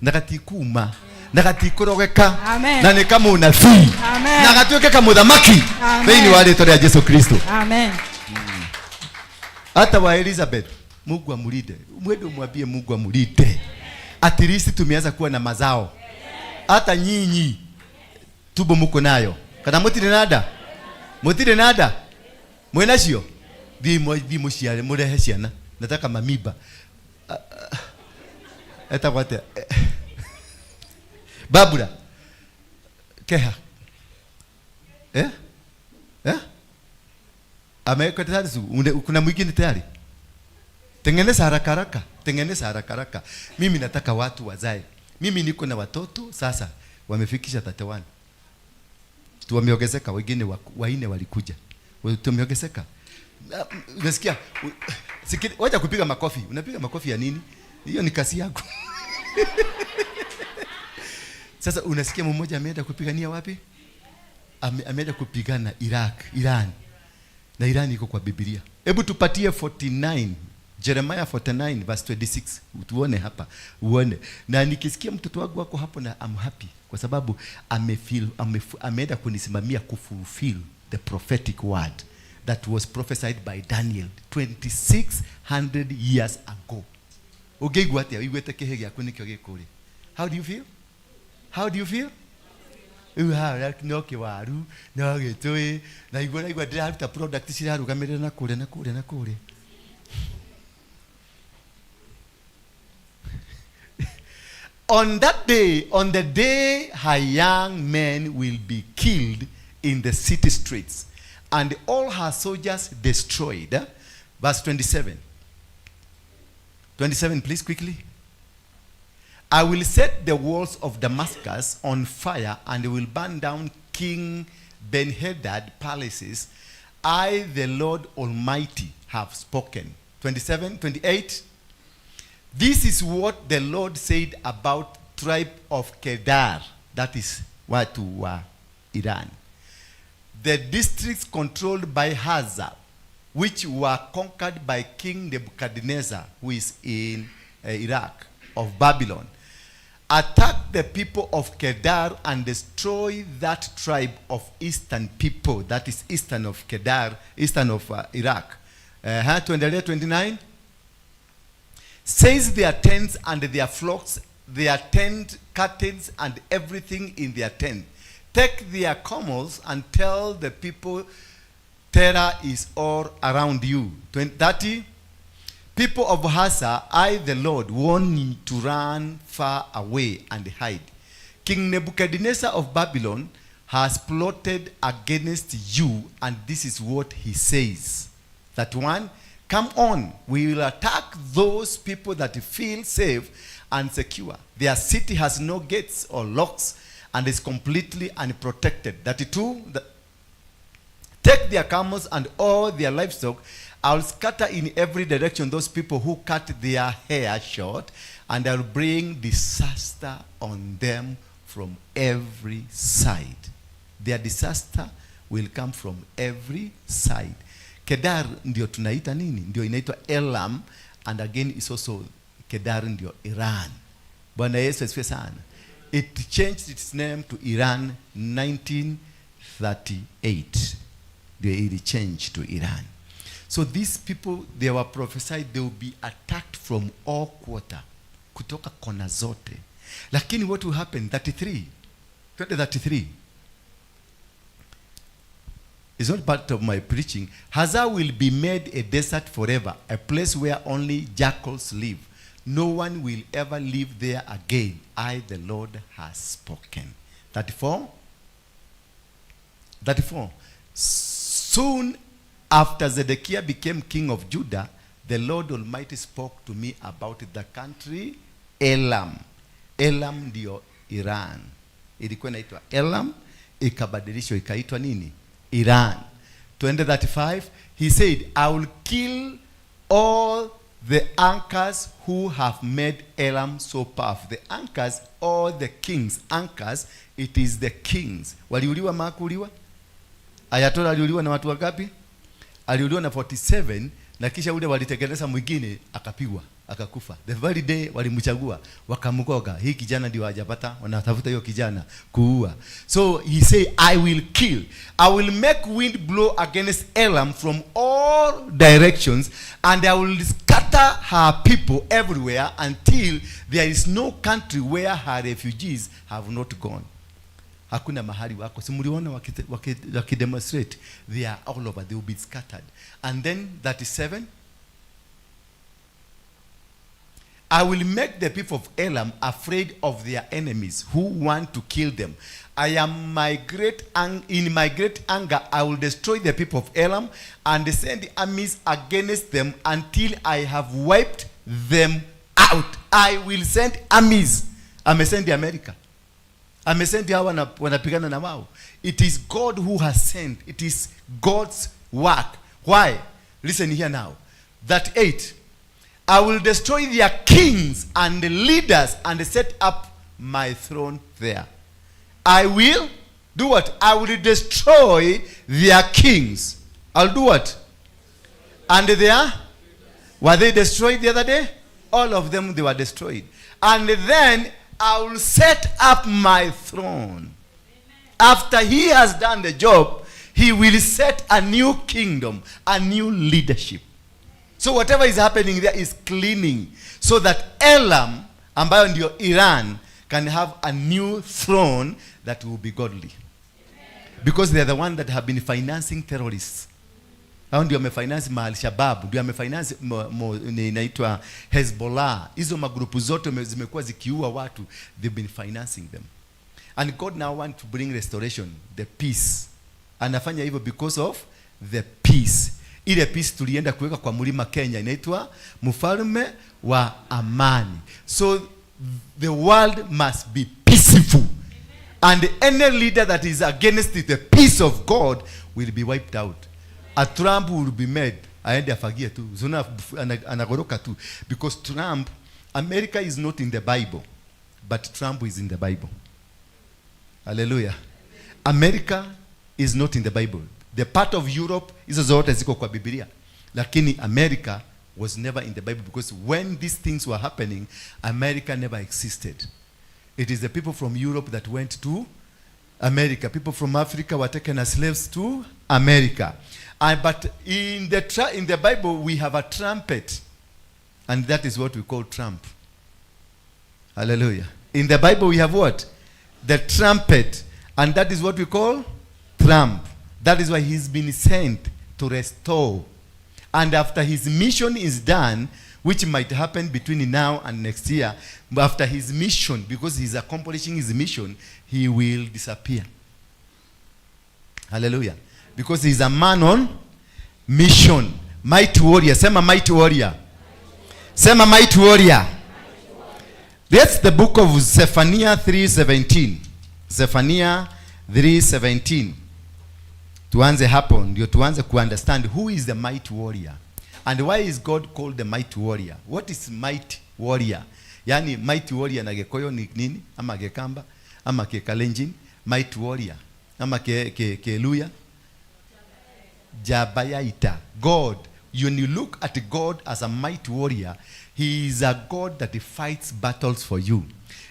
Na gatikuma. Na gatikũrogeka. Amen. Na nĩ kamũnabii. Amen. Na gatuĩke kamũthamaki. Amen. Thĩinĩ wa rĩtwa rĩa Jesu Kristo. Amen. Hata wa Elizabeth, Mungu amulinde. Mwende umwambie Mungu amulinde. At least tumeanza kuwa na mazao. Hata nyinyi tubo muko nayo. Kana mutire nada? Mutire nada? Mwena cio? Thiĩ mũciare mũrehe ciana. Nataka mamiba. Etagwo atĩa? Babura. Keha. Eh? Eh? Ameweka tayari kuna mwingine tayari? Tengeneza haraka haraka, tengeneza haraka haraka. Mimi nataka watu wazae. Mimi niko na watoto sasa wamefikisha 31. Tumeongezeka, wengine waine walikuja. Tumeongezeka. Unasikia? Wacha kupiga makofi. Unapiga makofi ya nini? Hiyo ni kasi yako. Sasa unasikia mmoja ameenda kupigania wapi? Ameenda kupigana Iraq, Iran. Na Iran iko kwa Biblia. Hebu tupatie 49, Jeremiah 49 verse 26. Tuone hapa, uone. Na nikisikia mtoto wangu wako hapo na I'm happy kwa sababu ameenda kunisimamia kufulfill the prophetic word that was prophesied by Daniel 2600 years ago. Ũngĩigua atĩa ũiguĩte kĩhĩ gĩaku nĩkĩo gĩkũrĩ? How do you feel? How do you feel? Rĩu haha no kĩwaru, no gĩtũĩ, na igua ndĩraruta product cirarũgamĩrĩra na kũrĩa na kũrĩa na kũrĩa. On that day, on the day her young men will be killed in the city streets and all her soldiers destroyed. Verse 27. 27, please, quickly. I will set the walls of Damascus on fire and will burn down King Ben-Hadad palaces. I, the Lord Almighty, have spoken. 27, 28. This is what the Lord said about tribe of Kedar. That is watu wa Iran. The districts controlled by Hazar, which were conquered by King Nebuchadnezzar, who is in Iraq, of Babylon. Attack the people of Kedar and destroy that tribe of eastern people, that is eastern of Kedar, eastern of Iraq. 29. Says their tents and their flocks, their tent curtains and everything in their tent. Take their camels and tell the people terror is all around you. 30. People of Hazar, I the Lord warn you to run far away and hide. King Nebuchadnezzar of Babylon has plotted against you, and this is what he says. That one, come on, we will attack those people that feel safe and secure. Their city has no gates or locks and is completely unprotected. 32, take their camels and all their livestock. I'll scatter in every direction those people who cut their hair short, and I'll bring disaster on them from every side. Their disaster will come from every side. Kedar ndio tunaita nini? Ndio inaitwa Elam, and again is also Kedar ndio Iran. Bwana Yesu asifiwe sana. It changed its name to Iran 1938. Ndio ili change to Iran. So these people, they were prophesied they will be attacked from all quarter, kutoka kona zote. Lakini what will happen 33 2033 is not part of my preaching. Hazar will be made a desert forever, a place where only jackals live. No one will ever live there again. I, the Lord, has spoken. 34. 34. Soon after Zedekiah became king of Judah, the Lord Almighty spoke to me about the country Elam. Elam ndio Iran. Ilikuwa inaitwa Elam, ikabadilishwa ikaitwa nini? Iran. 2035, he said, "I will kill all the anchors who have made Elam so powerful." The anchors, all the kings, anchors, it is the kings. Waliuliwa makuuliwa? Ayatollah aliuliwa na watu wangapi? Aliuliwa na 47, na kisha ule walitengeneza mwingine akapigwa, akakufa. The very day walimchagua, wakamgoga. Hii kijana ndio hajapata, wanatafuta hiyo kijana kuua. So he say, "I will kill. I will make wind blow against Elam from all directions, and I will scatter her people everywhere until there is no country where her refugees have not gone." Hakuna mahali wako. Si mliona wakidemonstrate? They are all over. They will be scattered. And then 37, "I will make the people of Elam afraid of their enemies who want to kill them. I am my great ang- in my great anger, I will destroy the people of Elam and send armies against them until I have wiped them out." I will send armies. Amesend America. Amesend hawa wanapigana na wao. It is God who has sent. It is God's work. Why? Listen here now. That 8. "I will destroy their kings and the leaders and set up my throne there." I will do what? I will destroy their kings. I'll do what? And their? Were they destroyed the other day? All of them, they were destroyed. "And then I will set up my throne." After he has done the job, he will set a new kingdom, a new leadership. So whatever is happening there is cleaning so that Elam, ambayo ndio Iran, can have a new throne that will be godly. Because they are the one that have been financing terrorists. Hao ndio wamefinance ma Al-Shabaab, ndio wamefinance inaitwa Hezbollah. Hizo magrupu zote zimekuwa zikiua watu, they've been financing them. And God now want to bring restoration, the peace. Anafanya hivyo because of the peace. Ile peace tulienda kuweka kwa mlima Kenya inaitwa mfalme wa amani. So the world must be peaceful. And any leader that is against the peace of God will be wiped out. A Trump will be made. Aende afagie tu. Zuna anagoroka tu. Because Trump, America is not in the Bible, but Trump is in the Bible. Hallelujah. America is not in the Bible. The part of Europe, hizo zote ziko kwa Biblia. Lakini America was never in the Bible because when these things were happening, America never existed. It is the people from Europe that went to America. People from Africa were taken as slaves to America. But in the Bible, we have a trumpet. And that is what we call Trump. Hallelujah. In the Bible, we have what? The trumpet. And that is what we call Trump. That is why he's been sent to restore. And after his mission is done, which might happen between now and next year, after his mission, because he's accomplishing his mission, he will disappear. Hallelujah. Because he's a man on mission. Mighty warrior. Sema mighty warrior. Sema mighty warrior. That's the book of Zephaniah 3:17. Zephaniah 3:17. Tuanze hapo ndio tuanze kuunderstand who is the mighty warrior and why is God called the mighty warrior. What is mighty warrior? Yani mighty warrior na Gikuyu ni nini? Ama Gikamba ama Kikalenjin? Mighty warrior ama ke Luya? Njamba ya ita. God, when you look at God as a mighty warrior, he is a God that fights battles for you.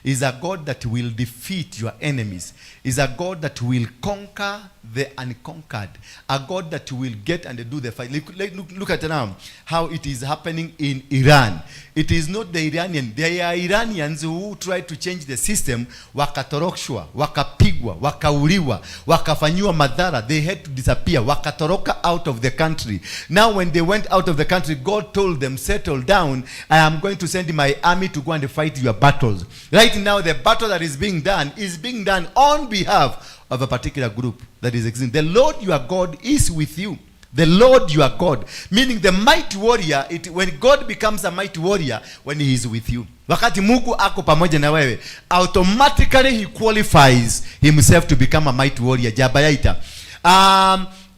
Is a God that will defeat your enemies. Is a God that will conquer the unconquered. A God that will get and do the fight. Look at now how it is happening in Iran. It is not the Iranian. There are Iranians who tried to change the system, wakatoroshwa, wakapigwa, wakauliwa, wakafanyiwa madhara. They had to disappear. Wakatoroka out of the country. Now when they went out of the country, God told them, "Settle down. I am going to send my army to go and fight your battles." Right now, the battle that is being done is being done on behalf of a particular group that is existing. The Lord your God is with you. The Lord your God. Meaning the mighty warrior, when God becomes a mighty warrior, when he is with you. Wakati Mungu ako pamoja na wewe, automatically he qualifies himself to become a mighty warrior. Njamba ya ita.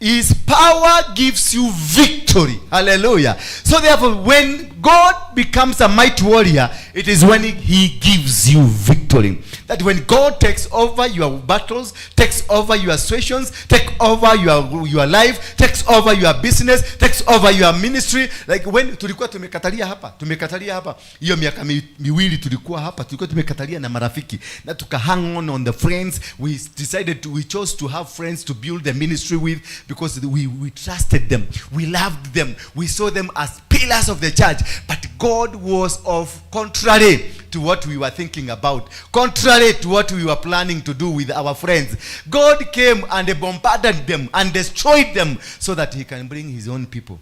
His power gives you victory. Hallelujah. So therefore, when God becomes a mighty warrior, it is when he gives you victory. That when God takes over your battles, takes over your situations, take over your life, takes over your business, takes over your ministry. Like when tulikuwa tumekatalia hapa, tumekatalia hapa. Hiyo miaka 2 tulikuwa hapa, tulikuwa tumekatalia na marafiki. Na tuka hang on the friends. We chose to have friends to build the ministry with because we trusted them. We loved them. We saw them as pillars of the church. But God was of contrary to what we were thinking about, contrary to what we were planning to do with our friends. God came and bombarded them and destroyed them so that he can bring his own people.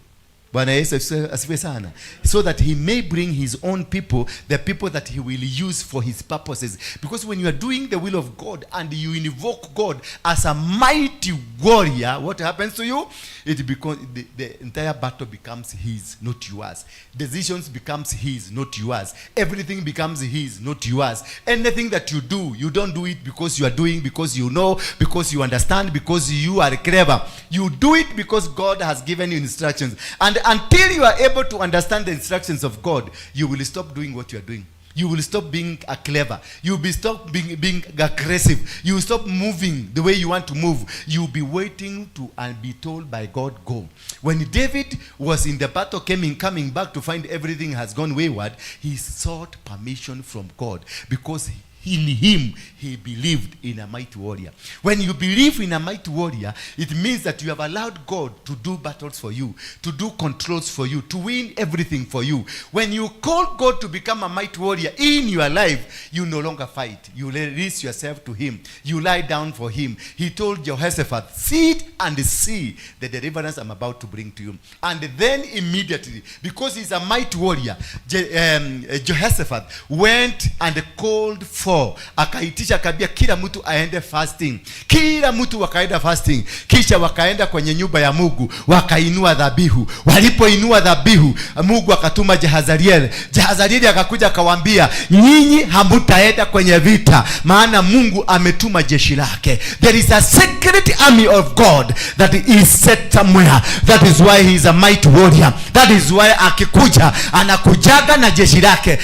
Bwana Yesu asifiwe sana. So that he may bring his own people, the people that he will use for his purposes. Because when you are doing the will of God and you invoke God as a mighty warrior, what happens to you? The entire battle becomes his, not yours. Decisions becomes his, not yours. Everything becomes his, not yours. Anything that you do, you don't do it because you are doing, because you know, because you understand, because you are clever. You do it because God has given you instructions. And until you are able to understand the instructions of God, you will stop doing what you are doing. You will stop being a clever. You will be stop being aggressive. You will stop moving the way you want to move. You will be waiting to and be told by God, "Go." When David was in the battle, coming back to find everything has gone wayward, he sought permission from God because in him he believed in a mighty warrior. When you believe in a mighty warrior, it means that you have allowed God to do battles for you, to do controls for you, to win everything for you. When you call God to become a mighty warrior in your life, you no longer fight. You release yourself to him. You lie down for him. He told Jehoshaphat, "Sit and see the deliverance I'm about to bring to you." And then immediately, because he's a mighty warrior, Jehoshaphat went and called for, akaitisha, akaambia kila mtu aende fasting. Kila mtu wakaenda fasting, kisha wakaenda kwenye nyumba ya Mungu wakainua dhabihu. Walipoinua dhabihu, Mungu akatuma Jehazariel. Jehazariel akakuja akawaambia, "Nyinyi hamutaenda kwenye vita, maana Mungu ametuma jeshi lake." There is a secret army of God that is set somewhere. That is why he is a mighty warrior. That is why akikuja anakujaga na jeshi lake.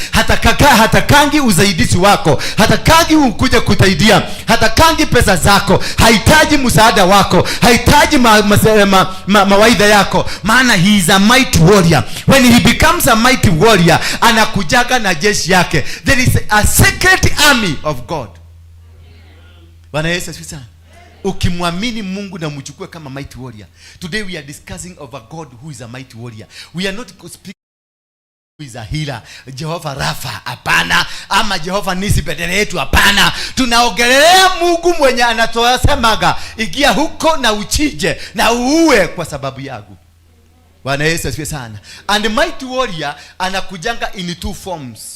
Hatakangi usaidizi wako, hatakangi ukuja kusaidia, hatakangi pesa zako, hahitaji msaada wako, hahitaji mawaidha yako, maana he is a mighty warrior. When he becomes a mighty warrior, anakujaga na jeshi yake. There is a secret army of God. Bwana Yesu asifiwe sana. Ukimwamini Mungu na mchukue kama mighty warrior. Today we are discussing of a God who is a mighty warrior. We are not speaking who is a healer, Jehova Rafa, hapana, ama Jehova Nisi bendera yetu, hapana. Tunaongelelea Mungu mwenye anatoa, "Ingia huko na uchije na uue kwa sababu yangu." Bwana Yesu asifiwe sana. And the mighty warrior anakujanga in two forms.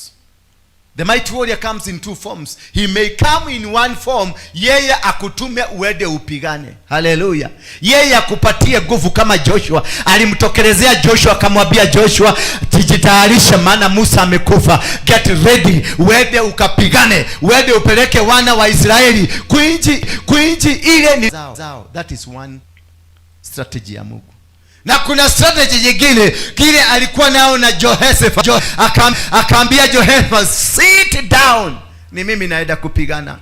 The mighty warrior comes in two forms. He may come in one form, yeye akutume uende upigane. Haleluya. Yeye akupatie nguvu kama Joshua. Alimtokelezea Joshua akamwambia Joshua, "Jitayarishe maana Musa amekufa. Get ready, uende ukapigane, uende upeleke wana wa Israeli kuinchi ile ni zao." Zao. That is one strategy ya Mungu. Na kuna strategy nyingine kile alikuwa nao na Jehoshaphat. Akaambia Jehoshaphat, "Sit down, ni mimi naenda kupigana."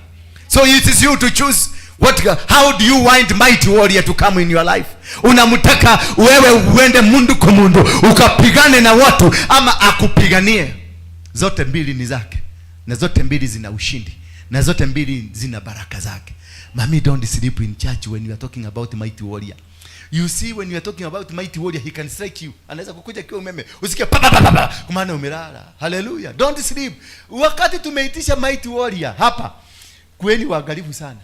So it is you to choose. How do you want mighty warrior to come in your life? Unamtaka wewe uende mundu kwa mundu ukapigane na watu ama akupiganie? Zote mbili ni zake, na zote mbili zina ushindi, na zote mbili zina baraka zake. Mami, don't sleep in church when you are talking about mighty warrior. You see, when you are talking about mighty warrior, he can strike you. Anaweza kukuja kiwa umeme, usikie pa pa pa pa, kwa maana umelala. Hallelujah. Don't sleep. Wakati tumeitisha mighty warrior hapa, kweli waangalifu sana.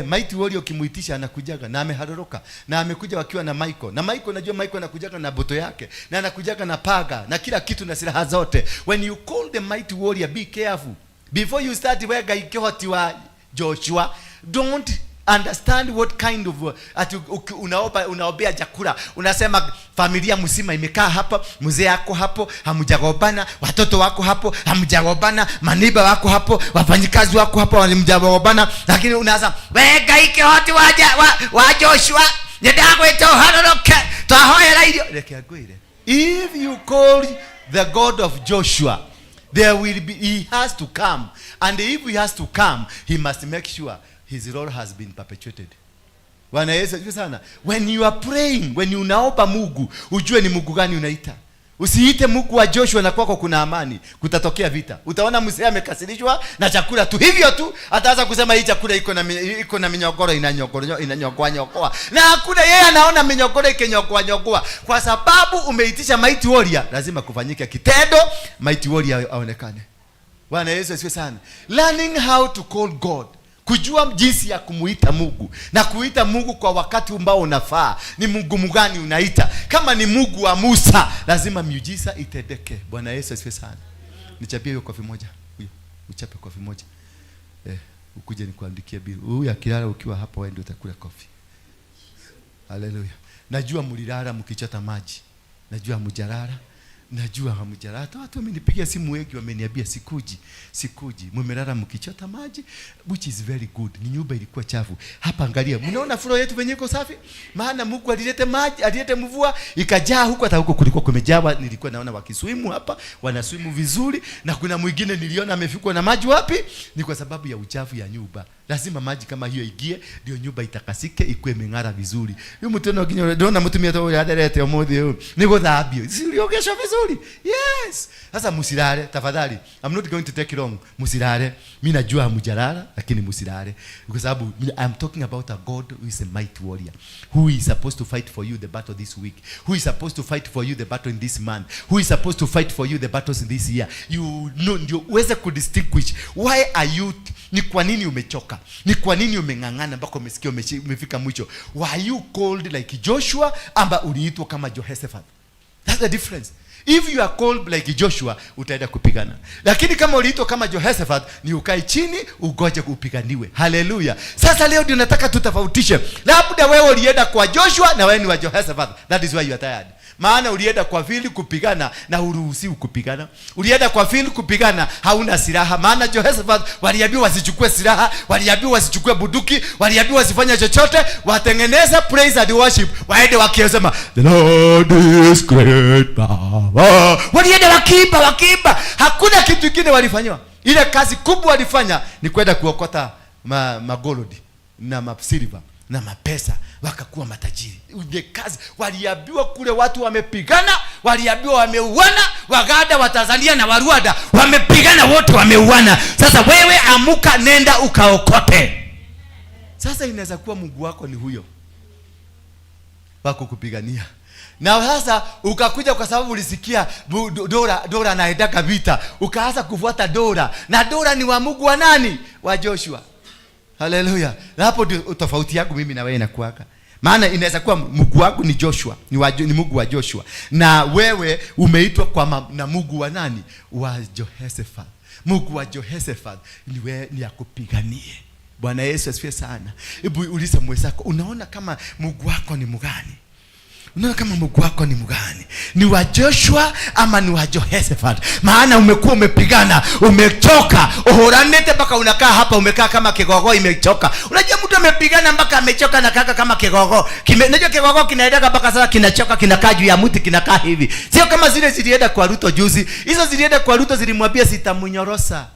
Mighty warrior ukimuitisha anakujaga na ameharoroka na amekuja wakiwa na Michael. Na Michael, najua Michael anakujaga na boto yake na anakujaga na paga na kila kitu na silaha zote. When you call the mighty warrior, be careful. Before you start wega ikihoti wa Joshua, don't understand what kind of ati unaomba, unaombea chakula, unasema familia mzima imekaa hapa, mzee yako hapo hamjagombana, watoto wako hapo hamjagombana, maniba wako hapo, wafanyikazi wako hapo hamjagombana, lakini unaanza wega ikihoti wa Joshua nindagwita uharoroke twahoera irio. Reke ngwire, if you call the God of Joshua, there will be, he has to come, and if he has to come, he must make sure his role has been perpetuated. Bwana Yesu asifiwe sana. When you are praying, when you unaomba Mungu, ujue ni Mungu gani unaita. Usiite Mungu wa Joshua na kwako kuna amani, kutatokea vita. Utaona mzee amekasirishwa na chakula tu hivyo tu, ataanza kusema hii chakula iko na minyogoro, inanyogoro, inanyogoa nyogoa. Na hakuna, yeye anaona minyogoro ikinyogoa nyogoa. Kwa sababu umeitisha mighty warrior, lazima kufanyike kitendo, mighty warrior aonekane. Bwana Yesu asifiwe sana. Learning how to call God, kujua jinsi ya kumuita Mungu na kuita Mungu kwa wakati ambao unafaa. Ni Mungu mgani unaita? Kama ni Mungu wa Musa, lazima miujiza itendeke. Bwana Yesu asifiwe sana. Nichapie hiyo kofi moja. Huyo, uchape kofi moja. Ukuje nikuandikie bill. Huyu akilala ukiwa hapa, wewe ndio utakula kofi. Haleluya. Najua mlilala mkichota maji. Najua hamjalala. Najua hamjalala. Hata watu wamenipigia simu wengi wameniambia sikuji, sikuji. Mmelala mkichota maji, which is very good. Ni nyumba ilikuwa chafu. Hapa angalia, mnaona floor yetu venye iko safi? Maana Mungu alilete maji, alilete mvua ikajaa huko, hata huko kulikuwa kumejawa. Nilikuwa naona wakiswimu hapa, wanaswimu vizuri, na kuna mwingine niliona amefikwa na maji wapi? Ni kwa sababu ya uchafu ya nyumba. Lazima maji kama hiyo ingie ndio nyumba itakasike, ikue imeng'ara vizuri. Huyu mtu no nginya ndona mutumia to yatherete umuthi uyu ni guthambio. Si uliogeshwa vizuri? Yes. Sasa msilale tafadhali. I'm not going to take long. Msilale. Mimi najua hamjalala, lakini msilale. Kwa sababu I'm talking about a God who is a mighty warrior, who is supposed to fight for you the battle this week, who is supposed to fight for you the battle in this month, who is supposed to fight for you the battles in this year. You know, ndio uweze kudistinguish why are you, ni kwa nini umechoka, ni kwa nini umeng'ang'ana mpaka umesikia umefika mwisho. Were you called like Joshua ama uliitwa kama Jehoshaphat? That's the difference. If you are called like Joshua, utaenda kupigana. Lakini kama uliitwa kama Jehoshaphat, ni ukae chini ugoje upiganiwe. Haleluya. Sasa leo ndio nataka tutofautishe. Labda wewe ulienda kwa Joshua na wewe ni wa Jehoshaphat. That is why you are tired. Maana ulienda kwa field kupigana na huruhusiwi kupigana. Ulienda kwa field kupigana, hauna silaha. Maana Jehoshaphat waliambiwa wasichukue silaha, waliambiwa wasichukue bunduki, waliambiwa wasifanye chochote, watengeneze praise and worship, waende wakisema the Lord is great power. Walienda wakiimba, wakiimba. Hakuna kitu kingine walifanywa. Ile kazi kubwa walifanya ni kwenda kuokota magoldi na masilver na mapesa, wakakuwa matajiri. Ile kazi waliambiwa kule, watu wamepigana, waliambiwa wameuana, Waganda wa Tanzania na wa Rwanda wamepigana wote, wameuana. Sasa wewe amuka, nenda ukaokote. Sasa inaweza kuwa Mungu wako ni huyo wako kupigania. Na sasa ukakuja kwa sababu ulisikia Dora anaendaka vita, ukaanza kufuata Dora. Na Dora ni wa Mungu wa nani? Wa Joshua. Haleluya. Na hapo ndio tofauti yangu mimi na wewe inakuwaka. Maana inaweza kuwa Mungu wangu ni Joshua, ni Mungu wa Joshua. Na wewe umeitwa kwa na Mungu wa nani? Wa Jehoshaphat. Mungu wa Jehoshaphat ni wewe, ni akupiganie. Bwana Yesu asifiwe sana. Hebu uliza mwenzako, unaona kama Mungu wako ni mgani? Unaona kama Mungu wako ni mgani? Ni wa Joshua ama ni wa Jehoshaphat? Maana umekuwa umepigana, umechoka, uhuranete mpaka unakaa hapa umekaa kama kigogo imechoka. Unajua mtu amepigana mpaka amechoka na kaka kama kigogo. Unajua kigogo kinaenda mpaka sasa kinachoka, kinakaa juu ya mti, kinakaa hivi. Sio kama zile zilienda kwa Ruto juzi. Hizo zilienda kwa Ruto zilimwambia sitamunyorosa.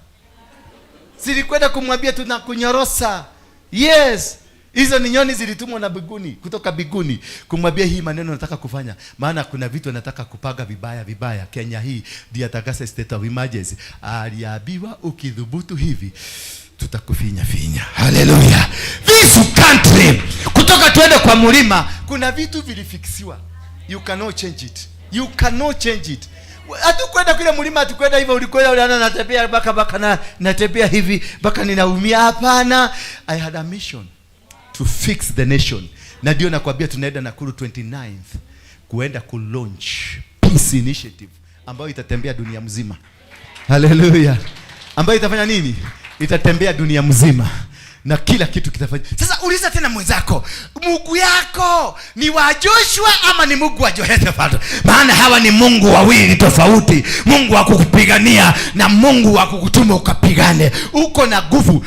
Zilikwenda kumwambia tunakunyorosa. Yes, hizo ni nyoni zilitumwa na biguni, kutoka biguni kumwambia hii maneno nataka kufanya, maana kuna vitu nataka kupaga vibaya vibaya. Kenya hii ndiyo atakasa state of emergency. Aliambiwa ukidhubutu hivi tutakufinya finya. Haleluya! This country, kutoka tuende kwa mlima, kuna vitu vilifiksiwa. You cannot change it, you cannot change it. Hatukwenda kule mlima, hatukwenda hivyo, ulikwenda uliona natembea mpaka mpaka na natembea hivi mpaka ninaumia. Hapana, I had a mission to fix the nation, na ndio nakwambia tunaenda Nakuru 29th kuenda ku launch peace initiative ambayo itatembea dunia mzima. Haleluya! Ambayo itafanya nini? Itatembea dunia mzima na kila kitu kitafanya. Sasa uliza tena mwenzako, Mungu yako ni wa Joshua ama ni Mungu wa Jehoshaphat? Maana hawa ni Mungu wawili tofauti, Mungu wa kukupigania na Mungu wa kukutuma ukapigane. Uko na nguvu.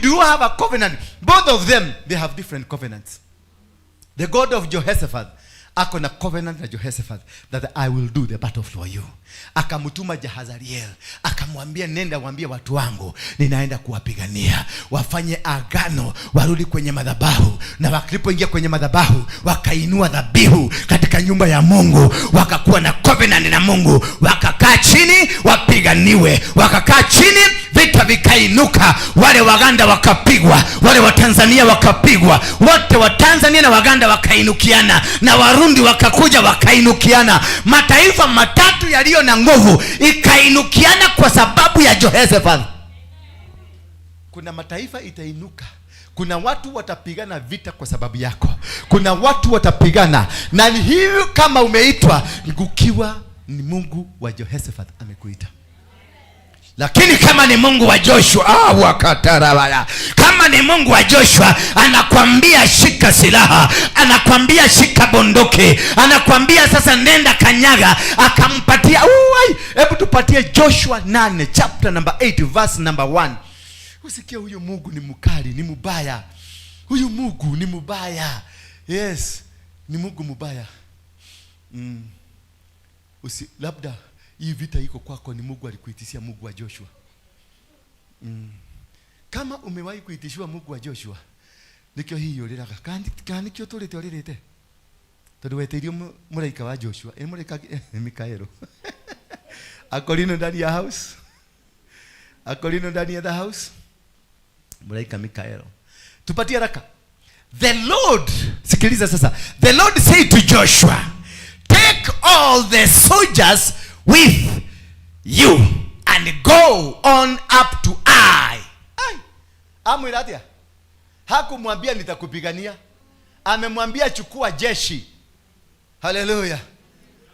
Do you have a covenant? Both of them, they have different covenants. The God of Jehoshaphat ako na covenant na Jehoshaphat that I will do the battle for you. Akamtuma Jahazariel, akamwambia nenda waambie watu wangu ninaenda kuwapigania, wafanye agano, warudi kwenye madhabahu. Na walipoingia kwenye madhabahu wakainua dhabihu katika nyumba ya Mungu, wakakuwa na covenant na Mungu, wakakaa chini wapiganiwe, wakakaa chini, vita vikainuka, wale Waganda wakapigwa, wale wa Tanzania wakapigwa, wote wa Tanzania na Waganda wakainukiana, na Warundi wakakuja wakainukiana. Mataifa matatu yaliyo na nguvu ikainukiana kwa sababu ya Jehoshaphat. Kuna mataifa itainuka, kuna watu watapigana vita kwa sababu yako, kuna watu watapigana na ni hivi. Kama umeitwa ukiwa ni Mungu wa Jehoshaphat amekuita, lakini kama ni Mungu wa Joshua, wakatarabaya. Kama ni Mungu wa Joshua anakwambia shika silaha, anakwambia shika bunduki, anakwambia sasa nenda kanyaga, akampatia. Hebu tupatie Joshua 8 chapter number 8 verse number 1. Usikie huyu Mungu ni mkali, ni mubaya. Huyu Mungu ni mubaya. Yes, ni Mungu mubaya. Labda hii vita iko kwako ni Mungu alikuitishia Mungu wa Joshua. Kama umewahi kuitishiwa Mungu wa Joshua, nikio hiyuriraga kana nikio turite uririte, tondu weteirio mũraika wa Joshua, ĩ mũraika Mikaelo akorino ndani ya house, akorino ndani ya the house, mũraika Mikaelo. Tupatie haraka. The Lord, sikiliza sasa, the Lord said to Joshua, take all the soldiers with you and go on up to Ai. Ai. Amwira atia? Hakumwambia nitakupigania. Amemwambia chukua jeshi. Haleluya.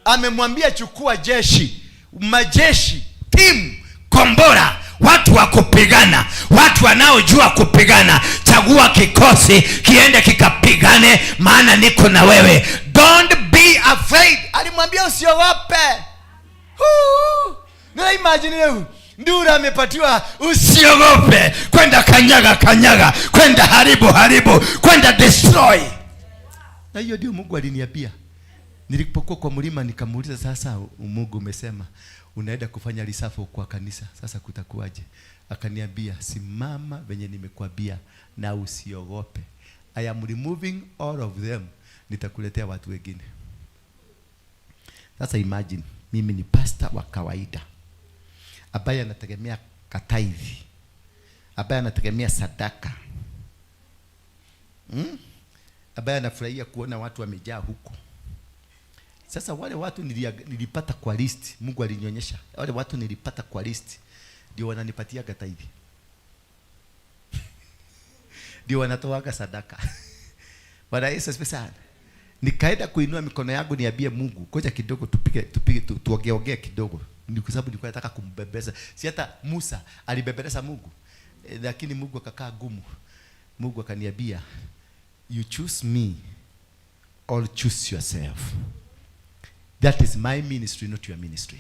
Amemwambia chukua jeshi, majeshi, timu, kombora, watu wa kupigana, watu wanaojua kupigana. Chagua kikosi kiende kikapigane, maana niko na wewe. Don't be afraid. Alimwambia usiogope. Na imagine leo Ndura amepatiwa usiogope, kwenda kanyaga kanyaga, kwenda haribu haribu, kwenda destroy. Na hiyo ndio Mungu aliniambia nilipokuwa kwa mlima. Nikamuuliza, sasa Mungu umesema unaenda kufanya reshuffle kwa kanisa, sasa kutakuwaje? Akaniambia, simama venye nimekuambia na usiogope. I am removing all of them, nitakuletea watu wengine. Sasa imagine mimi ni pastor wa kawaida ambaye anategemea katithe, ambaye anategemea sadaka, Ambaye anafurahia kuona watu wamejaa huko. Sasa wale watu nilipata kwa list, Mungu alinionyesha wale watu nilipata kwa list ndio wananipatia tithe, ndio wanatoaga sadaka. Bwana Yesu asifiwe sana. Nikaenda kuinua mikono yangu niambie Mungu, ngoja kidogo tupige tupige tuongeongee kidogo. Ni kwa sababu nilikuwa nataka kumbebeza. Si hata Musa alibebeleza Mungu. Lakini Mungu akakaa gumu. Mungu akaniambia, you choose me or choose yourself. That is my ministry, not your ministry.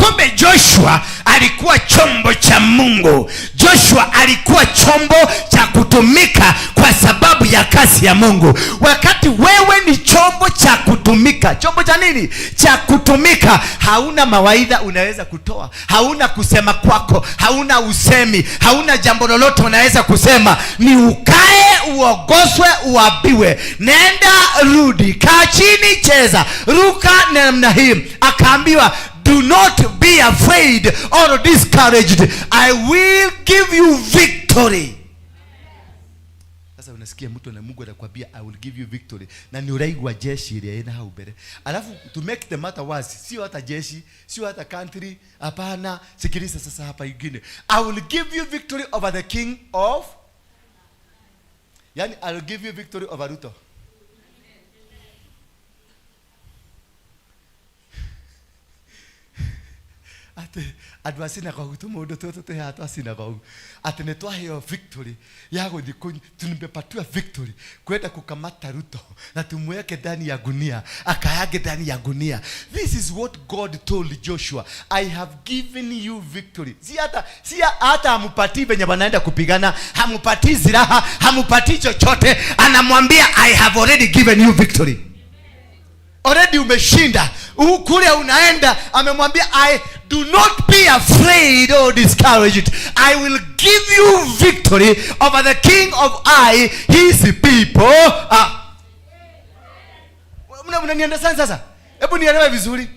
Kumbe Joshua alikuwa chombo cha Mungu. Joshua alikuwa chombo cha kutumika kwa sababu ya kazi ya Mungu. Wakati wewe ni chombo cha kutumika, chombo cha nini? Cha kutumika. Hauna mawaidha unaweza kutoa, hauna kusema kwako, hauna usemi, hauna jambo lolote unaweza kusema. Ni ukae, uogoswe, uabiwe, nenda rudi, kaa chini, cheza, ruka namna hii. Akaambiwa, do not be afraid or discouraged, I will give you victory. Sasa unasikia mtu na Mungu anakuambia I will give you victory, na ni uraigwa jeshi ile ina hau mbere. Alafu to make the matter worse, sio hata jeshi, sio hata country, hapana. Sikiliza sasa hapa ingine, I will give you victory over the king of, yani I will give you victory over Ruto. Ati andu a synagogue tumundu tutu twi haha twa synagogue, ati ni twaheo victory ya guthi, tumepatiwa victory kwenda kukamata Ruto na tumweke ndani ya gunia, akayange ndani ya gunia. This is what God told Joshua, I have given you victory. Si hata hamupatii venye wanaenda kupigana, hamupatii silaha, hamupatii chochote, anamwambia I have already given you victory. Already umeshinda. Kule unaenda amemwambia I do not be afraid or discouraged, I will give you victory over the king of Ai, his people. Mnaniunderstand sasa? Hebu nielewe vizuri.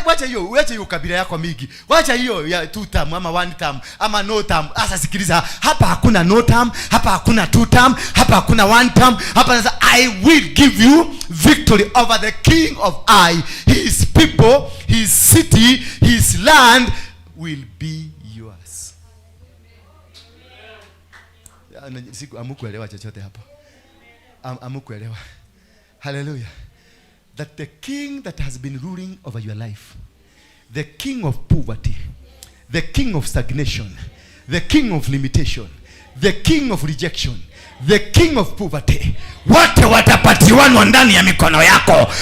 Wacha hiyo, wacha hiyo kabila yako mingi. Wacha hiyo ya two term ama one term ama no term. Sasa sikiliza, hapa hakuna no term, hapa hakuna two term, hapa hakuna one term. Hapa sasa I will give you victory over the king of Ai, his people, his city, his land will be yours. Siku amukuelewa chochote hapo. Amukuelewa. Hallelujah. That the king that has been ruling over your life, the king of poverty, the king of stagnation, the king of limitation, the king of rejection, the king of poverty, wote watapatiwanwa ndani ya mikono yako.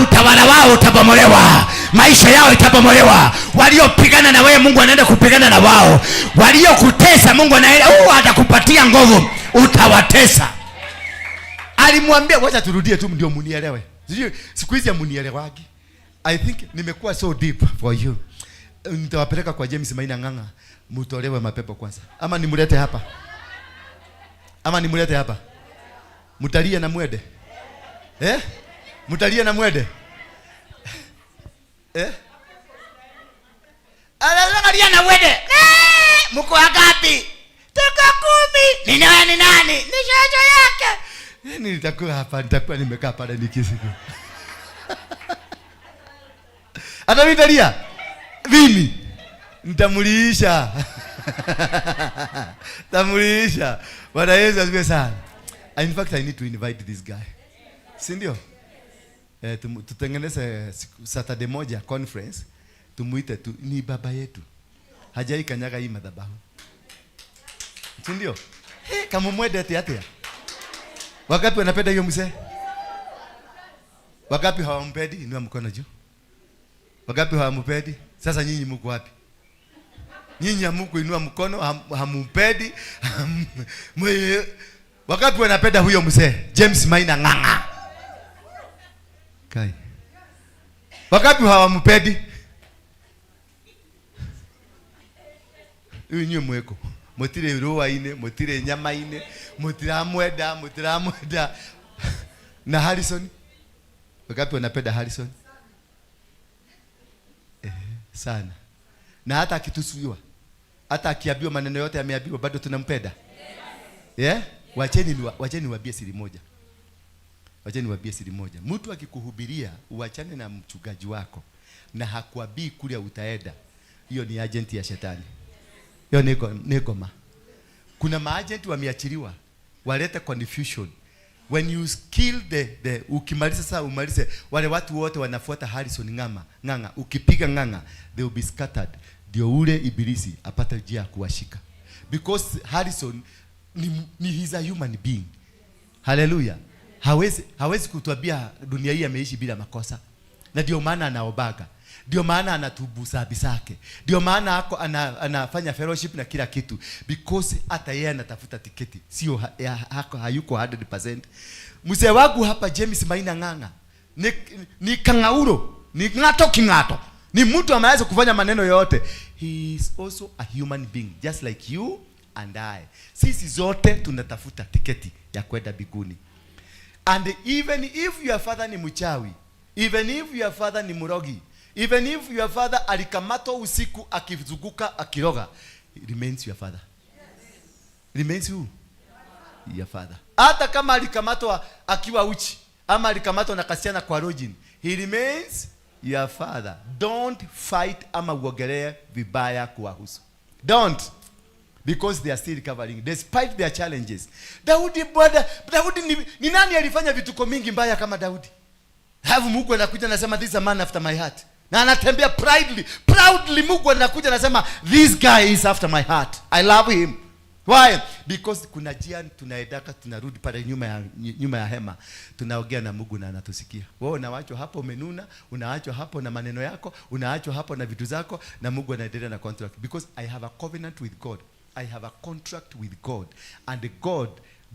Utawala wao utabomolewa, maisha yao itabomolewa. Waliopigana na wewe Mungu anaenda kupigana na wao, waliokutesa Mungu anaenda, atakupatia nguvu, utawatesa. Alimwambia, wacha turudie tu ndio munielewe. Sijui siku hizi hamunielewagi. I think nimekuwa so deep for you. Nitawapeleka kwa James Maina Ng'ang'a, mtolewe mapepo kwanza. Ama nimlete hapa. Ama nimlete hapa. Mtalia na mwede. Eh? Mtalia na mwede. Eh? Angalia na mwede. Mko wangapi? Tuko 10. Ni nani ni nani? Ni shosho yake. Yaani nitakuwa hapa, nitakuwa nimekaa pale nikisikia. Hata mimi nitalia. Mimi nitamuliisha. Nitamuliisha. Bwana Yesu asifiwe sana. In fact I need to invite this guy. Si ndio? Tutengeneze Saturday moja conference, tumuite tu, ni baba yetu. Hajai kanyaga hii madhabahu. Si ndio? Kama mwende atia. Wangapi wanapenda hiyo mzee? Wangapi hawampendi? Inua mkono juu. Wangapi hawampendi? Sasa nyinyi mko wapi? Nyinyi hamkuinua mkono, hamumpendi. Wangapi wanapenda huyo mzee? James Maina Ng'ang'a. Kai. Wangapi hawampendi? Huyu nyinyi mweko. Mutire ruwa-inĩ, mutire nyama-inĩ, mutiramwenda, mutiramwenda. Na Harrison? Wangapi wanapenda Harrison? Sana. Na hata akitusuiwa, hata akiambiwa maneno yote ameambiwa, bado tunampenda. Yeah? Wacheni niwaambie siri moja. Wacheni niwaambie siri moja. Mtu akikuhubiria uachane na mchungaji wako na hakuambii kule utaenda, hiyo ni agent ya shetani. Hiyo ni goma. Kuna maagent wameachiliwa walete confusion. When you kill the ukimaliza sasa umalize wale watu wote wanafuata Harrison Ng'ang'a, ukipiga Ng'ang'a they will be scattered. Ndio ule ibilisi apate njia ya kuwashika. Because Harrison ni he's a human being. Hallelujah. Hawezi kutuambia dunia hii ameishi bila makosa. Na ndio maana anaobaga. Ndio maana anatubu dhambi zake, ndio maana ako anafanya fellowship na kila kitu, because hata yeye anatafuta tiketi, sio hayuko 100%. Mzee wangu hapa James Maina Ng'ang'a ni kangauro, ni ng'ato king'ato, ni mtu ameweza kufanya maneno yote. He is also a human being just like you and I. Sisi zote tunatafuta tiketi ya kwenda mbinguni. And even if your father ni mchawi, even if your father ni murogi, even if your father alikamatwa usiku akizunguka akiroga, remains your father. Remains who? Your father. Hata kama alikamatwa akiwa uchi ama alikamatwa na kasichana kwa lodging, he remains your father. Don't fight ama uongelee vibaya kuwahusu. Don't. Because they are still recovering despite their challenges. Daudi bwana, Daudi ni nani alifanya vituko mingi mbaya kama Daudi? Halafu Mungu anakuja anasema, "This is a man after my heart." Na anatembea proudly, proudly. Mungu anakuja anasema, "This guy is after my heart. I love him." Why? Because kuna njia tunaendaka, tunarudi pale nyuma ya hema. Tunaongea na Mungu na anatusikia. Wewe unawachwa hapo umenuna, unaachwa hapo na maneno yako, unaachwa hapo na vitu zako, na Mungu anaendelea na contract, because I have a covenant with God. I have a contract with God, and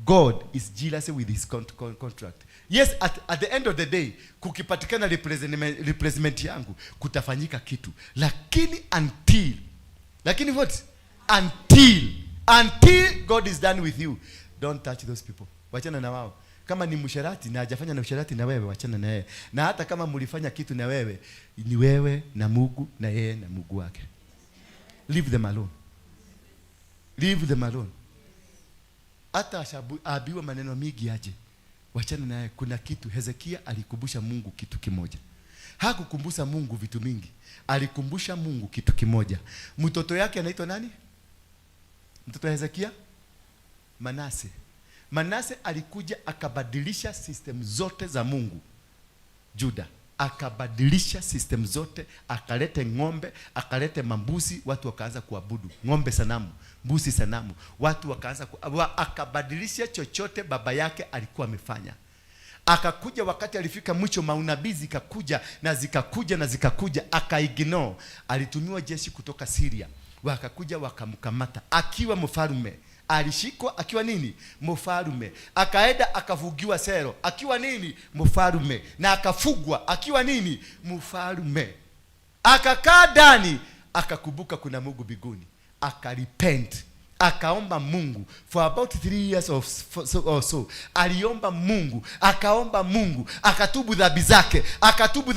God is jealous with his contract. Yes, at the end of the day, kukipatikana replacement yangu, kutafanyika kitu. Lakini until, lakini what? Until God is done with you, don't touch those people. Wachana na wao. Kama ni msherati na hajafanya na usherati na wewe, wachana na yeye. Na hata kama mlifanya kitu na wewe, ni wewe na Mungu na yeye na Mungu wake. Leave them alone. Leave them alone. Hata aambiwe maneno mingi aje, wachana naye. Kuna kitu Hezekia alikumbusha Mungu kitu kimoja. Hakukumbusha Mungu vitu mingi, alikumbusha Mungu kitu kimoja. Mtoto yake anaitwa nani? Mtoto wa Hezekia? Manase. Manase alikuja akabadilisha system zote za Mungu Juda, akabadilisha system zote, akalete ng'ombe, akalete mambuzi, watu wakaanza kuabudu ng'ombe sanamu, mbuzi sanamu, watu wakaanza akabadilisha chochote baba yake alikuwa amefanya. Akakuja wakati alifika mwisho, maunabii zikakuja na zikakuja na zikakuja, akaignore. Alitumiwa jeshi kutoka Syria, wakakuja wakamkamata akiwa mfalme. Alishikwa akiwa nini? Mfalme. Akaenda akafugiwa sero akiwa nini? Mfalme. Na akafugwa akiwa nini? Mfalme. Akakaa ndani, akakumbuka kuna Mungu mbinguni, akarepent, akaomba Mungu for about 3 years or so. Aliomba Mungu, akaomba Mungu, akatubu dhambi zake, akatubu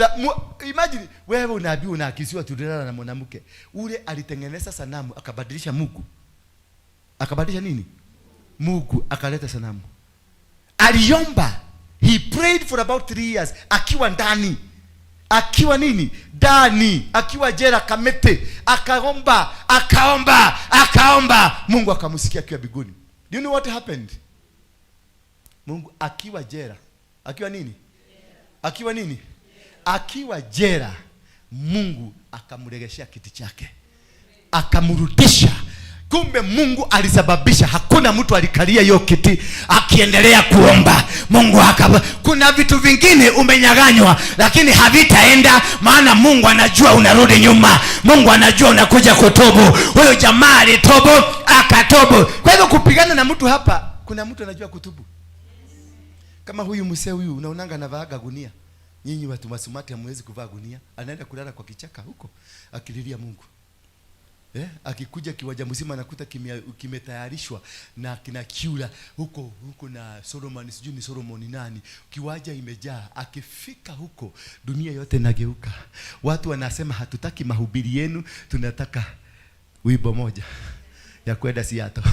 imagine wewe unaambiwa, unaakisiwa tulilala na mwanamke ule alitengeneza sanamu, akabadilisha Mungu, akabadilisha nini? Mungu, akaleta sanamu. Aliomba, he prayed for about 3 years akiwa ndani, akiwa nini? Ndani, akiwa jela Kamete, akaomba, akaomba, akaomba, Mungu akamsikia akiwa mbinguni. Do you know what happened? Mungu akiwa jela, akiwa nini? Akiwa nini? Akiwa jela, Mungu akamregeshea kiti chake, akamrudisha. Kumbe Mungu alisababisha, hakuna mtu alikalia hiyo kiti akiendelea kuomba. Mungu akaba. Kuna vitu vingine umenyang'anywa, lakini havitaenda, maana Mungu anajua unarudi nyuma. Mungu anajua unakuja kutubu. Huyo jamaa alitubu, akatubu. Kwa hivyo kupigana na mtu hapa, kuna mtu anajua kutubu. Kama huyu mzee huyu unaonanga anavaaga gunia. Nyinyi watu wa Sumati hamwezi kuvaa gunia. Anaenda kulala kwa kichaka huko akililia Mungu. Akikuja kiwanja mzima anakuta kimetayarishwa na kina Kiula huko huko na Solomon, sijui ni Solomon nani, kiwanja imejaa. Akifika huko dunia yote inageuka. Watu wanasema hatutaki mahubiri yenu, tunataka wimbo moja ya kwenda Seattle.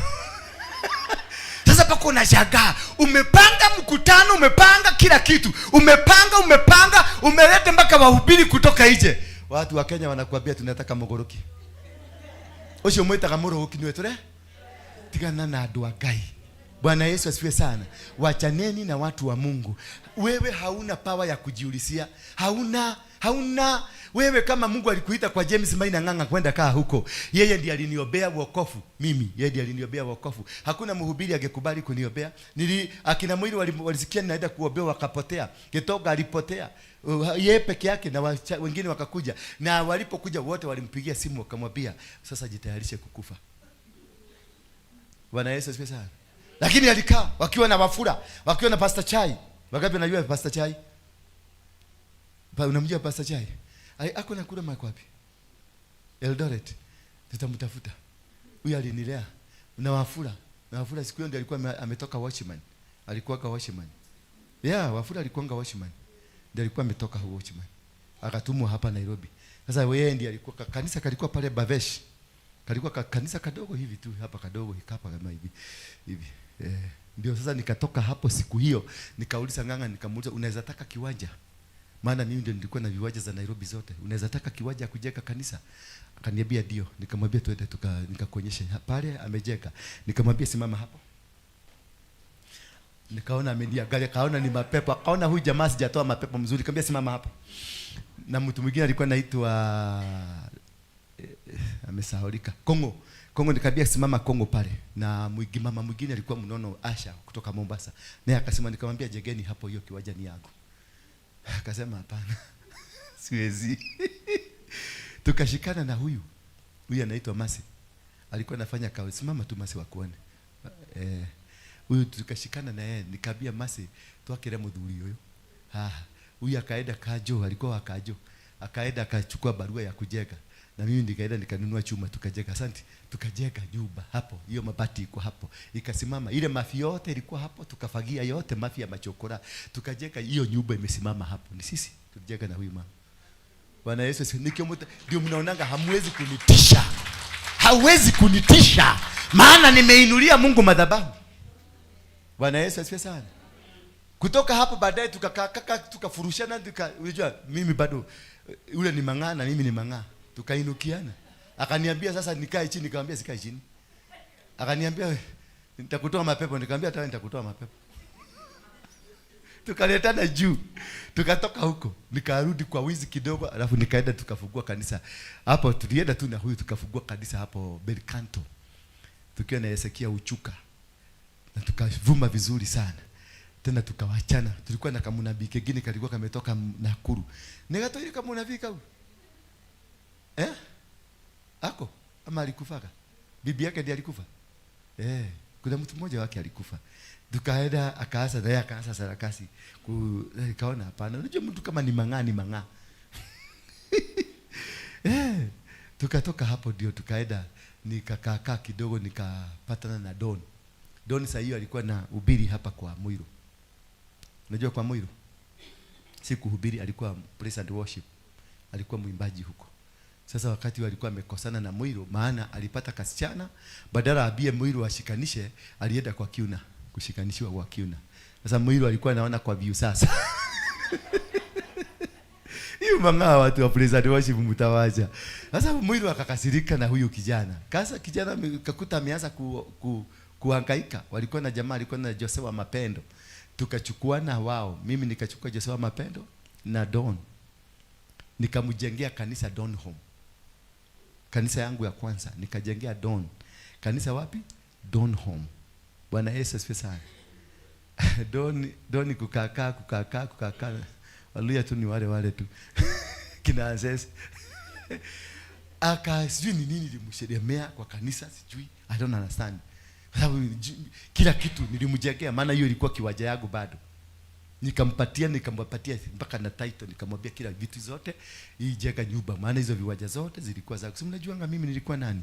Sasa pako unashangaa, umepanga mkutano, umepanga kila kitu, umepanga, umepanga, umeleta mpaka wahubiri kutoka nje. Watu wa Kenya wanakuambia tunataka Mogoroki. Ucio mwitaga muruhuki niwe ture tigana na andu a Ngai. Bwana Yesu asifiwe sana. Wachaneni na watu wa Mungu. Wewe hauna power ya kujiulizia, hauna, hauna. Wewe kama Mungu alikuita kwa James Maina Ng'ang'a kwenda kaa huko, yeye ndiye aliniombea wokovu mimi, yeye ndiye aliniombea wokovu. Hakuna mhubiri angekubali kuniombea. Akina Mwili walisikia ninaenda kuombea wakapotea. Gitoga alipotea. Yeye peke yake na wengine wakakuja, na walipokuja wote walimpigia simu wakamwambia sasa jitayarishe kukufa. Bwana Yesu asifiwe sana. Lakini alikaa wakiwa na Wafula, wakiwa na Pastor Chai. Wangapi wanajua Pastor Chai? Unamjua Pastor Chai? Ako na kula mako wapi? Eldoret. Tutamtafuta. Huyu alinilea. Na Wafula. Na Wafula siku hiyo ndiye alikuwa ametoka watchman. Alikuwa kwa watchman. Yeah, Wafula alikuwa watchman. Ndiye alikuwa ametoka huo watchman. Akatumwa hapa Nairobi. Sasa yeye ndiye alikuwa kanisa kalikuwa pale Bavesh. Kalikuwa kanisa kadogo hivi tu hapa kadogo hapa kama hivi. Hivi. Ndio sasa nikatoka hapo siku hiyo nikauliza Ng'ang'a, nikamuuliza unaweza taka kiwanja? Maana mimi ndio nilikuwa na viwanja za Nairobi zote. Unaweza taka kiwanja kujenga kanisa? Akaniambia ndio. Nikamwambia tuende nikakuonyeshe pale amejenga. Nikamwambia simama hapo. Nikaona ameniangalia, kaona ni mapepo, akaona huyu jamaa sijatoa mapepo mzuri. Nikamwambia simama hapo. Na mtu mwingine alikuwa anaitwa amesahaulika. Kongo. Kongo, nikamwambia simama Kongo pale. Na mama mwingine alikuwa mnono Asha kutoka Mombasa. Naye akasema, nikamwambia jengeni hapo, hiyo kiwanja ni yako. Akasema hapana. Siwezi. Tukashikana na huyu. Huyu anaitwa Masi. Alikuwa anafanya kazi. Simama tu Masi wakuone. Huyu tukashikana na yeye, nikamwambia Masi twakire muthuri huyu. Huyu akaenda Kajo, alikuwa wa Kajo. Akaenda akachukua barua ya kujenga. Na mimi nikaenda nikanunua chuma tukajenga. Asante. Tukajenga nyumba hapo. Hiyo mabati iko hapo. Ikasimama. Ile mafi yote ilikuwa hapo, tukafagia yote mafi ya machokora. Tukajenga hiyo nyumba imesimama hapo. Ni sisi tulijenga na huyu mama. Bwana Yesu asifiwe. Ndio mnaonanga hamwezi kunitisha. Hawezi kunitisha. Maana nimeinulia Mungu madhabahu. Bwana Yesu asifiwe sana. Kutoka hapo baadaye tukakaa tukafurushana, unajua mimi bado yule ni mang'aa na mimi ni mang'aa. Tukainukiana. Akaniambia sasa nikae chini, nikamwambia sikae chini. Akaniambia nitakutoa mapepo, nikamwambia hata nitakutoa mapepo. Tukaletana juu. Tukatoka huko, nikarudi kwa wizi kidogo, alafu nikaenda tukafungua kanisa. Hapo tulienda tu na huyu tukafungua kanisa hapo Belcanto. Tukiwa na Hezekia Uchuka. Na tukavuma vizuri sana. Tena tukawachana. Tulikuwa na kamunabii kingine kalikuwa kametoka Nakuru. Nikatoa kamunabii kau. Ako ama alikufaga? Bibi yake ndiye alikufa. Kuna mtu mmoja wake alikufa. Tukaenda akaanza naye akaanza sarakasi. Kaona hapana. Unajua mtu kama ni mang'aa ni mang'aa. Tukatoka hapo ndio tukaenda nikakaa kidogo nikapatana na Don. Don saa hiyo alikuwa na hubiri hapa kwa Muiru. Unajua kwa Muiru? Si kuhubiri, alikuwa praise and worship. Alikuwa mwimbaji huko. Sasa wakati walikuwa amekosana na Muiru, maana alipata kasichana, badala abie Muiru ashikanishe, alienda kwa Kiuna, kushikanishiwa kwa Kiuna. Sasa Muiru alikuwa anaona kwa view sasa. Hiyo mang'aa watu wa praise and worship mtawacha. Sasa Muiru akakasirika na huyu kijana. Sasa kijana kakuta ameanza kuhangaika. Walikuwa na jamaa alikuwa na Jose wa Mapendo. Tukachukuana wao. Mimi nikachukua Jose wa Mapendo na Don. Nikamjengea kanisa Don Home. Kanisa yangu ya kwanza nikajengea Don. Kanisa wapi? Don Home. Bwana Yesu asifiwe sana. Don kukakaa. Waluya tu ni wale tu. Kina ancestors. Aka sijui ni nini nilimshedemea kwa kanisa sijui. I don't understand. Kwa sababu kila kitu nilimjengea, maana hiyo ilikuwa kiwaja yangu bado. Nikampatia mpaka na title, nikamwambia kila vitu zote hii jenga nyumba, maana hizo viwanja zote zilikuwa zangu. Si mnajuanga mimi nilikuwa nani?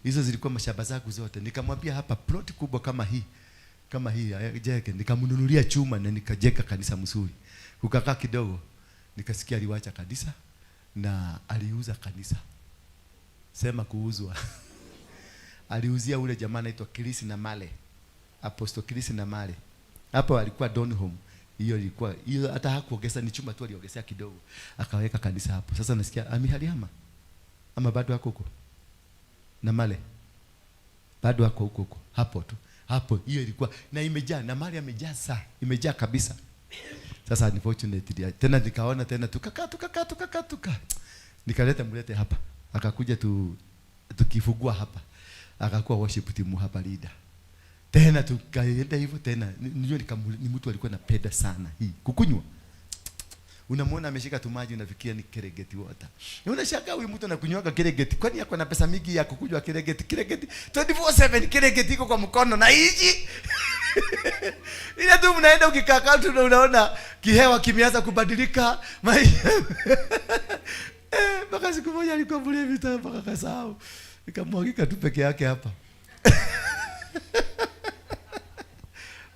Hizo zilikuwa mashamba zangu zote. Nikamwambia hapa plot kubwa kama hii jenge. Nikamnunulia chuma na nikajenga kanisa mzuri. Kukakaa kidogo nikasikia aliwacha kanisa na aliuza kanisa. Sema kuuzwa. Aliuzia ule jamaa anaitwa Chris na Male. Apostle Chris na Male. Hapo alikuwa Don Home. Hiyo ilikuwa hiyo, hata hakuongeza, ni chuma tu aliongezea kidogo. Akaweka kanisa hapo. Sasa nasikia amehama ama bado hako huko? Na Male. Bado hako huko huko. Hapo tu. Hapo hiyo ilikuwa na imejaa, na Male amejaa saa, imejaa kabisa. Sasa unfortunately tena nikaona tena tukakaa. Nikaleta mlete hapa. Akakuja tukifungua hapa. Akakuwa worship team hapa leader. Tena tukaenda hivyo tena. Nijua ni mtu alikuwa anapenda sana hii kukunywa. Unamwona ameshika tu maji, unafikiria ni Keregeti water. Na unashangaa huyu mtu anakunywaga Keregeti, kwani yako na pesa mingi ya kukunywa Keregeti? Keregeti 24/7 Keregeti iko kwa mkono na hizi ile tu mnaenda ukikaa tu na unaona kihewa kimeanza kubadilika maisha. Mpaka siku moja alikuwa mlevi sana mpaka kasahau, ikamwagika tu peke yake hapa.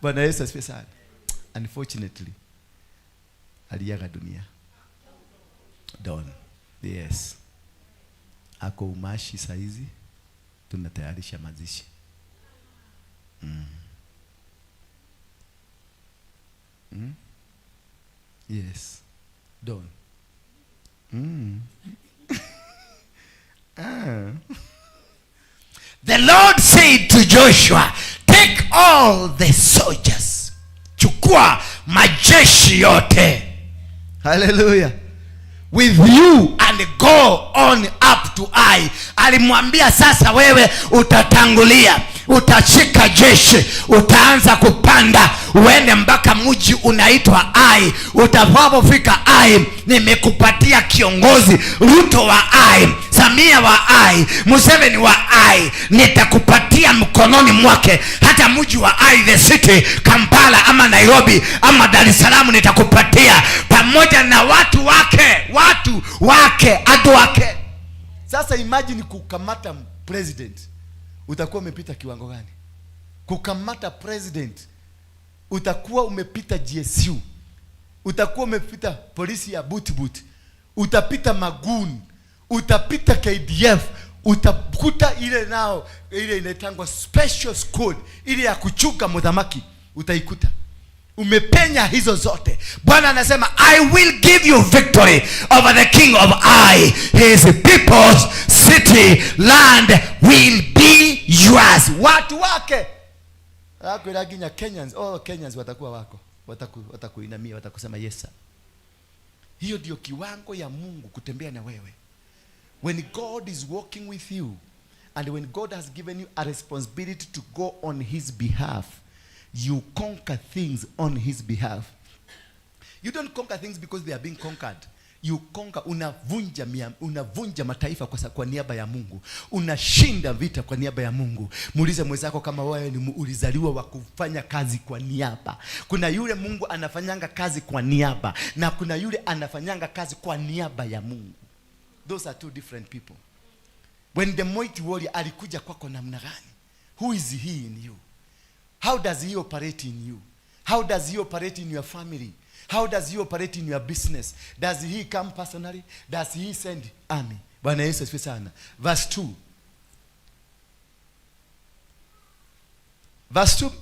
Bwana Yesu asifiwe sana. Unfortunately, aliaga dunia. Don. Yes. Ako Umashi saizi, tunatayarisha mazishi. Yes. Don. The Lord said to Joshua, take all the soldiers. Chukua majeshi yote. Hallelujah. With you and go on up to Ai. Alimwambia sasa wewe utatangulia, utashika jeshi, utaanza kupanda uende mpaka mji unaitwa Ai. Utakapofika Ai, nimekupatia kiongozi Ruto wa Ai, Samia wa Ai, Museveni wa Ai, nitakupatia mkononi mwake. Hata mji wa Ai, the city, Kampala ama Nairobi ama Dar es Salaam, nitakupatia pamoja na watu wake, watu wake, adu wake. Sasa imagine kukamata president, utakuwa umepita kiwango gani? Kukamata president, utakuwa umepita GSU, utakuwa umepita polisi ya Butibut, utapita Magun, utapita KDF, utakuta ile nao ile inaitangwa special squad, ile ya kuchunga mudhamaki, utaikuta umepenya hizo zote. Bwana anasema I will give you victory over the king of Ai. His people's city land will be yours. Watu wake akwira nginya Kenyans, all Kenyans watakuwa wako, watakuinamia, watakusema yes sir. Hiyo ndio kiwango ya Mungu kutembea na wewe. When God is walking with you and when God has given you a responsibility to go on his behalf, you conquer things on his behalf. You don't conquer things because they are being conquered. You conquer, unavunja mataifa kwa niaba ya Mungu. Unashinda vita kwa niaba ya Mungu. Muulize mwenzako kama wewe ni ulizaliwa wa kufanya kazi kwa niaba. Kuna yule Mungu anafanyanga kazi kwa niaba, na kuna yule anafanyanga kazi kwa niaba ya Mungu. Those are two different people. When the mighty warrior alikuja kwako namna gani? Who is he in you? How does he operate in you? How does he operate in your family? How does he operate in your business? Does he come personally? Does he send army? Bwana Yesu asifiwe sana. Verse 2. Verse 2.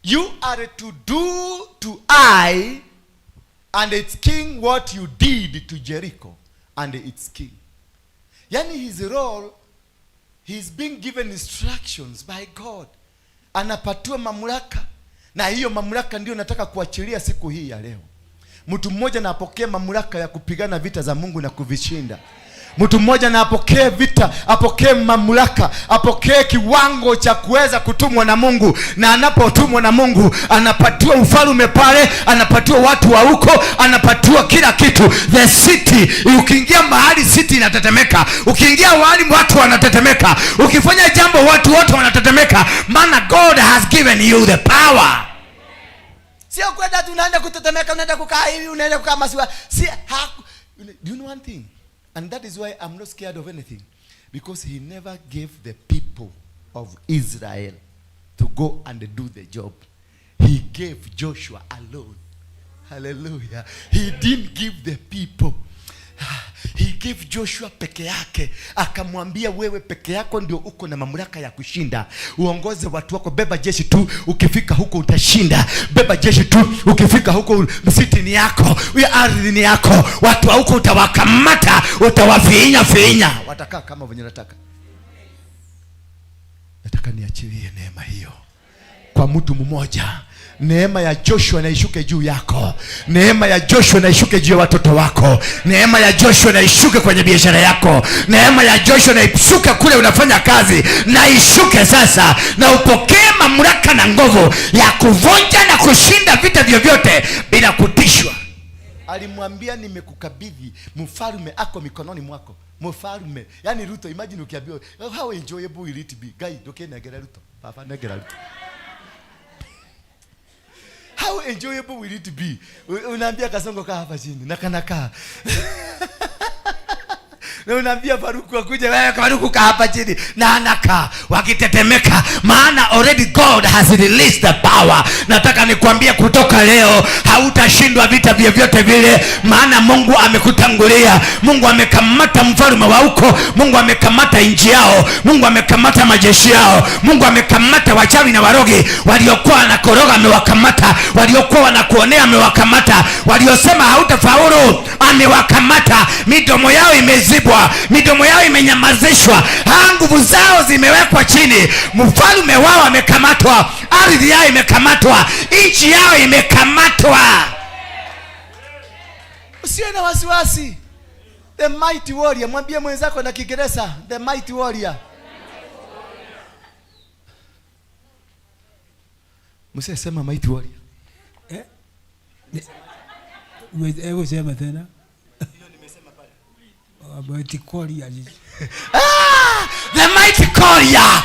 You are to do to Ai and its king what you did to Jericho and its king. Yani his role, he's being given instructions by God. Anapatiwa mamlaka, na hiyo mamlaka ndio nataka kuachilia siku hii ya leo. Mtu mmoja na apokee mamlaka ya kupigana vita za Mungu na kuvishinda. Mtu mmoja na apokee vita, apokee mamlaka, apokee kiwango cha kuweza kutumwa na Mungu. Na anapotumwa na Mungu, anapatiwa ufalme pale, anapatiwa watu wa huko, anapatiwa kila kitu. The city, ukiingia mahali city inatetemeka. Ukiingia mahali watu wanatetemeka. Ukifanya jambo watu wote wanatetemeka. Maana God has given you the power. Sio kwenda tu unaenda kutetemeka, unaenda kukaa hivi, unaenda kukaa masiwa. Si, do you know one thing? And that is why I'm not scared of anything. Because he never gave the people of Israel to go and do the job. He gave Joshua alone. Hallelujah. He didn't give the people. He gave Joshua peke yake. Akamwambia wewe peke yako ndio uko na mamlaka ya kushinda. Uongoze watu wako, beba jeshi tu, ukifika huko utashinda. Beba jeshi tu, ukifika huko msiti ni yako, ardhi ni yako, watu wa huko utawakamata, utawafinya finya. Watakaa kama venye nataka. Nataka niachilie neema hiyo kwa mtu mmoja. Neema ya Joshua na ishuke juu yako. Neema ya Joshua na ishuke juu ya watoto wako. Neema ya Joshua na ishuke kwenye biashara yako. Neema ya Joshua na ishuke kule unafanya kazi. Na ishuke sasa, na upokee mamlaka na nguvu ya kuvunja na kushinda vita vyovyote bila kutishwa. Alimwambia nimekukabidhi mfalme ako mikononi mwako. Mfalme. Yaani Ruto, imagine ukiambiwa how enjoyable will it be? Guy, ndukinengere Ruto. Baba nengera Ruto. How enjoyable will it be? Unaambia Kasongo kaa hapa chini na kanakaa. Na unaambia Faruku akuje, wewe Faruku kaa hapa chini na anakaa wakitetemeka, maana already God has released the power. Nataka nikwambie kutoka leo hautashindwa vita vyovyote vile, maana Mungu amekutangulia. Mungu amekamata mfalme wa huko, Mungu amekamata nchi yao, Mungu amekamata majeshi yao, Mungu amekamata wachawi na warogi waliokuwa wanakoroga, amewakamata. Waliokuwa wanakuonea amewakamata. Waliosema hautafaulu amewakamata. Midomo yao imezibwa, midomo yao imenyamazishwa, nguvu zao zimewekwa chini. Mfalme wao amekamatwa, ardhi yao imekamatwa, nchi yao imekamatwa. Usiwe na wasiwasi. The mighty warrior, mwambie mwenzako na Kiingereza, the mighty warrior. Msee sema mighty warrior. Hebu sema tena. Mighty warrior. The mighty warrior.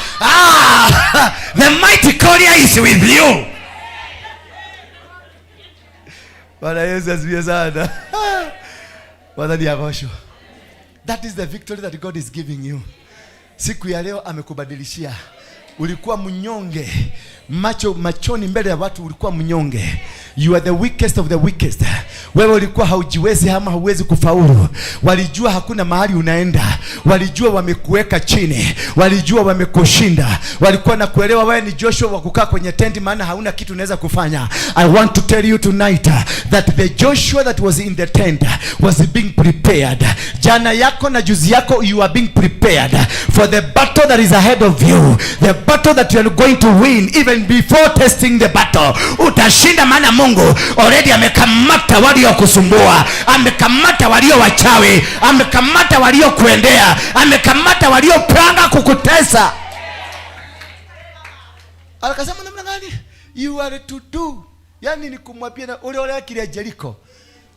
The mighty warrior is with you. Bwana Yesu asifiwe sana. Bwana ni agosho. That is the victory that God is giving you. Siku ya leo amekubadilishia. Ulikuwa mnyonge, machoni mbele ya watu ulikuwa mnyonge. You are the weakest of the weakest. Wewe ulikuwa haujiwezi ama hauwezi kufaulu. Walijua hakuna mahali unaenda. Walijua wamekuweka chini. Walijua wamekushinda. Walikuwa na kuelewa wewe ni Joshua wa kukaa kwenye tenti, maana hauna kitu unaweza kufanya. I want to tell you tonight that the Joshua that was in the tent was being prepared. Jana yako na juzi yako, you are being prepared for the battle that is ahead of you. The battle that you are going to win even before testing the battle. Utashinda, maana Mungu already amekamata waliokusumbua, amekamata walio wachawi, amekamata waliokuendea, amekamata waliopanga kukutesa. Akasema namna gani? You are to do. Yani ni kumwambia na ule urekire Jericho,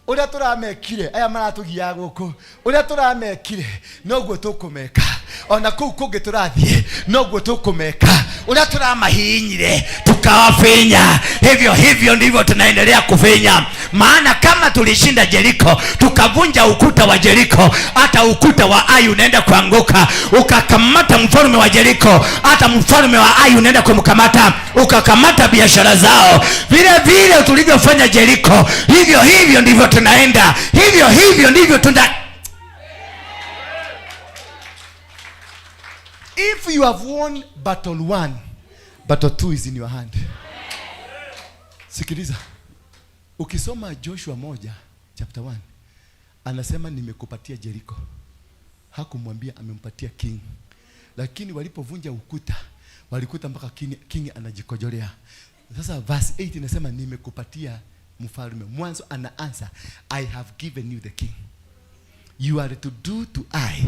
uria turamekire aya maratugia guku, uria turamekire noguo tukumeka, ona kuu kungi turathie noguo tukumeka, uria turamahinyire tukawafinya, hivyo hivyo ndivyo tunaendelea kufinya. Maana kama tulishinda Jericho, tukavunja ukuta wa Jericho, hata ukuta wa Ai unaenda kuanguka. Ukakamata mfalme wa Jericho, hata mfalme wa Ai unaenda kumkamata. Ukakamata biashara zao. Vile vile tulivyofanya Jericho, hivyo hivyo ndivyo tunaenda, hivyo hivyo ndivyo tuna. If you have won battle 1, battle 2 is in your hand. Sikiliza. Ukisoma Joshua 1 chapter 1, anasema nimekupatia Jericho. Hakumwambia amempatia king. Lakini walipovunja ukuta, walikuta mpaka king anajikojolea. Sasa verse 8 inasema nimekupatia mfalme. Mwanzo anaanza, I have given you the king. You are to do to I,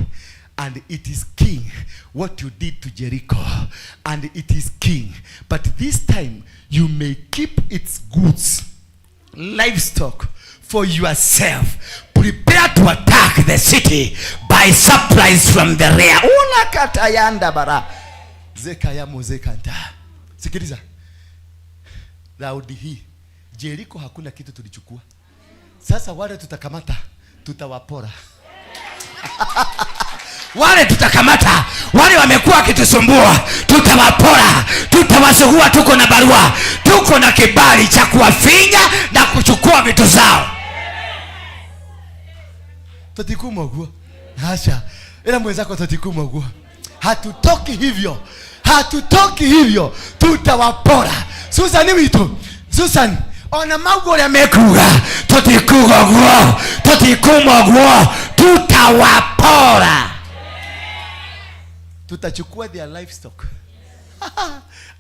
and it is king what you did to Jericho, and it is king. But this time you may keep its goods, livestock for yourself. Prepare to attack the city by surprise from the rear. Unakatayanda bara zekaya mozekanta. Sikiliza, raundi hii Jericho hakuna kitu tulichukua. Sasa wale tutakamata, tutawapora. Wale tutakamata, wale wamekuwa wakitusumbua, tutawapora, tutawasugua. Tuko na barua, tuko na kibali cha kuwafinya na kuchukua vitu zao. Tutikumogwo. Hasha. Ila mwenzako tutikumogwo. Hatutoki hivyo. Hatutoki hivyo. Tutawapora. Susan ni witu. Susan, ona maugo ya mekuga. Tutikugogwo. Tutikumogwo. Tutawapora. Tutachukua their livestock.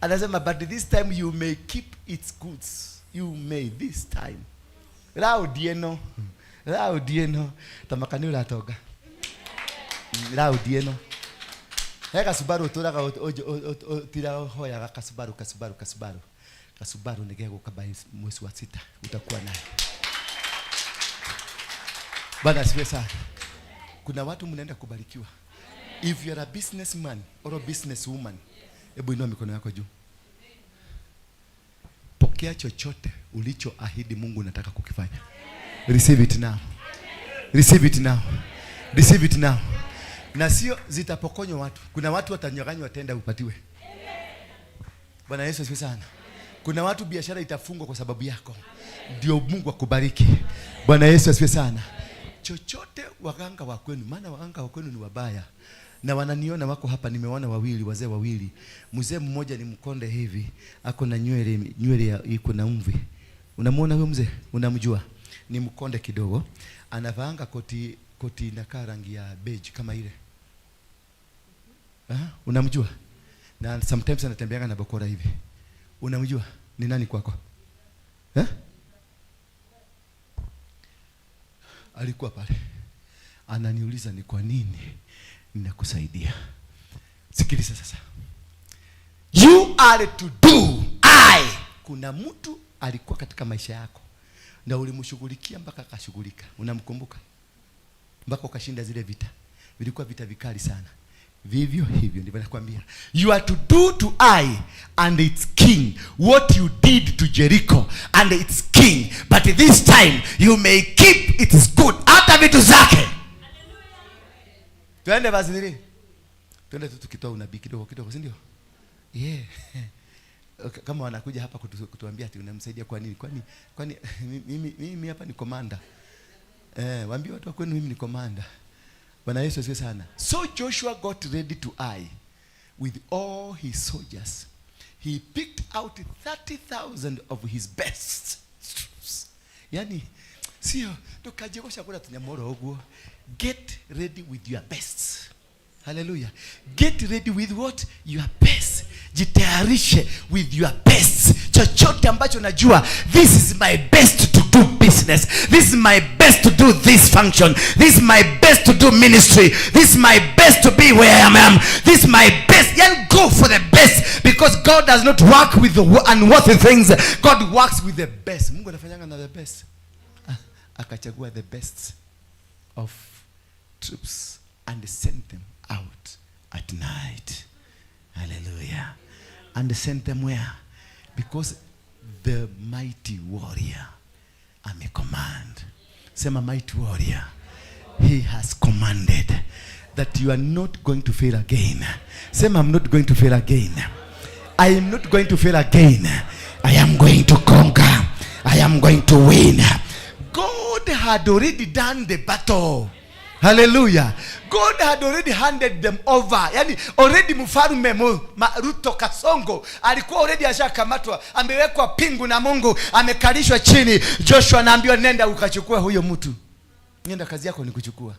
Anasema but this time you may keep its goods. You may this time. Raudieno. Raudieno. Tamakani uratoga. Raudieno. He kasubaru uturaga utira hoyaga kasubaru kasubaru kasubaru. Kasubaru nigego kabai mwezi wa 6 utakuwa naye. Bwana asifiwe sana. Kuna watu mnaenda kubarikiwa. If you are a businessman or a businesswoman, hebu inua mikono yako juu. Pokea chochote ulichoahidi Mungu unataka kukifanya. Receive it now. Receive it now. Receive it now. Na sio zitapokonywa watu. Kuna watu watanyang'anywa tenda upatiwe. Bwana Yesu asifiwe sana. Kuna watu biashara itafungwa kwa sababu yako. Ndio Mungu akubariki. Bwana Yesu asifiwe sana. Chochote waganga wa kwenu, maana waganga wa kwenu ni wabaya. Na wananiona wako hapa, nimeona wawili, wazee wawili. Mzee mmoja ni mkonde hivi, ako na nywele iko na mvi. Unamuona huyo mzee? Unamjua? Ni mkonde kidogo. Anavaanga koti inakaa rangi ya beige kama ile. Unamjua? Na sometimes anatembeanga na bakora hivi. Unamjua? Ni nani kwako? Alikuwa pale. Ananiuliza ni kwa nini ninakusaidia. Sikiliza sasa. You are to do I. Kuna mtu alikuwa katika maisha yako na ulimshughulikia mpaka akashughulika. Unamkumbuka? Mpaka ukashinda zile vita. Vilikuwa vita vikali sana. Vivyo hivyo ndivyo nakwambia. You are to do to I and its king what you did to Jericho and its king, but this time you may keep its good. Hata vitu zake. Twende basi nini? Twende tu tukitoa unabii kidogo kidogo, si ndio? Yeah. Okay, kama wanakuja hapa kutuambia ati unamsaidia kwa nini? Kwani mimi hapa ni commander. Waambie watu wa kwenu mimi ni commander. Bwana Yesu asifiwe sana. So Joshua got ready to Ai with all his soldiers. He picked out 30,000 of his best troops. Yani sio tukajegosha kula tunyamoro oguo. Get ready with your best. Hallelujah. Get ready with what? Your best. Jitayarishe with your best. Chochote ambacho najua, this is my best to do business. This is my best to do this function. This is my best to do ministry. This is my best to be where I am. This is my best. Then go for the best, because God does not work with the unworthy things. God works with the best. Mungu anafanyanga na the best. Akachagua the best of troops and sent them out at night. Hallelujah. And sent them where? Because the mighty warrior amecommand. Sema mighty warrior. He has commanded that you are not going to fail again. Sema I'm not going to fail again. I am not going to fail again. I am going to conquer. I am going to win. God had already done the battle. Hallelujah. God had already handed them over. Yani already mfalme Ruto Kasongo alikuwa already ashakamatwa, amewekwa pingu na Mungu, amekalishwa chini. Joshua anaambiwa nenda ukachukue huyo mtu. Nenda, kazi yako ni kuchukua.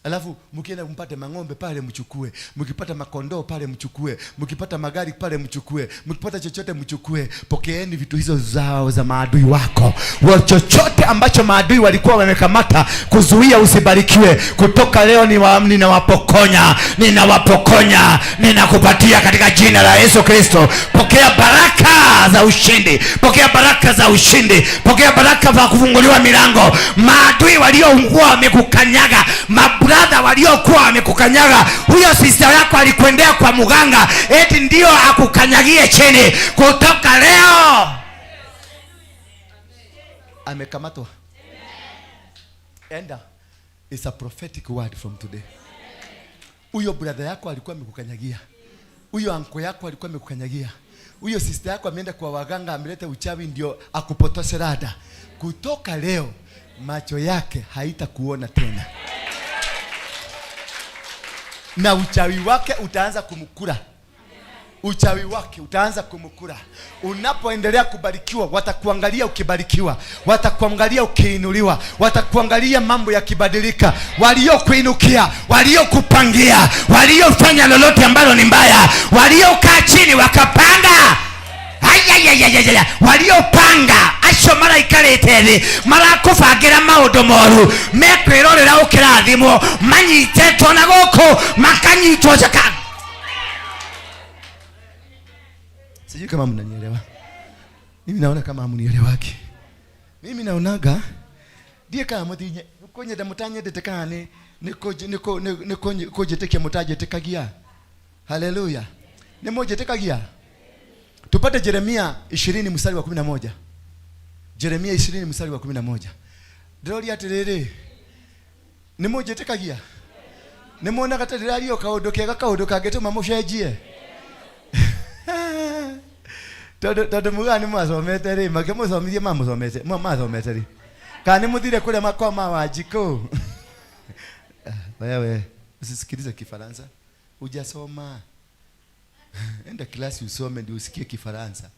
Alafu mkienda mpate mang'ombe pale mchukue, mkipata makondoo pale mchukue, mkipata magari pale mchukue, mkipata chochote mchukue. Pokeeni vitu hizo zao za maadui wako. Wa chochote ambacho maadui walikuwa wamekamata kuzuia usibarikiwe, kutoka leo ninawapokonya, ninawapokonya, ninakupatia katika jina la Yesu Kristo. Pokea baraka za ushindi, pokea baraka za ushindi, pokea baraka za kufunguliwa milango. Maadui walioungua wamekukanyaga, brother waliokuwa wamekukanyaga, huyo sister yako alikwendea kwa muganga eti ndio akukanyagie chini, kutoka leo amekamatwa. Enda. It's a prophetic word from today. Huyo brother yako alikuwa amekukanyagia, huyo uncle yako alikuwa amekukanyagia, huyo sister yako ameenda kwa waganga ameleta uchawi ndio akupotoshe rada. Kutoka leo macho yake haitakuona tena, na uchawi wake utaanza kumkula. Uchawi wake utaanza kumkula. Unapoendelea kubarikiwa, watakuangalia ukibarikiwa, watakuangalia ukiinuliwa, watakuangalia mambo yakibadilika. Waliokuinukia, waliokupangia, waliofanya lolote ambalo ni mbaya, waliokaa chini wakapanga, ayayayayaya, waliopanga acio maraikarĩte thĩ marakũbangĩra maũndũ moru, mekwĩrorera ũkĩrathimwo, manyitĩtwo na gũkũ makanyitwo caka. Sijui kama mnanielewa. Mimi naona kama hamnielewaki. Mimi naonaga ndiye kama mtinye Kunyenda mutanyendete kana ni kunjitikia mutanjitikagia. Haleluya. Ni munjitikagia. Tupate Jeremia 20 mstari wa 11. Jeremia 20 mstari wa 11. Ndiroria atiriri, ni munjitikagia? Ni muonaga ta ndiraria kaundu kega, kaundu kangituma mucenjie? Tondu mugaga ni mwacomete ri, makimucomithia mamucomete, mathomete ri. Kana ni muthire kuria makwa ma Wanjikũ? Wewe usisikilize Kifaransa, hujasoma. Enda klasi usome ndio usikie Kifaransa.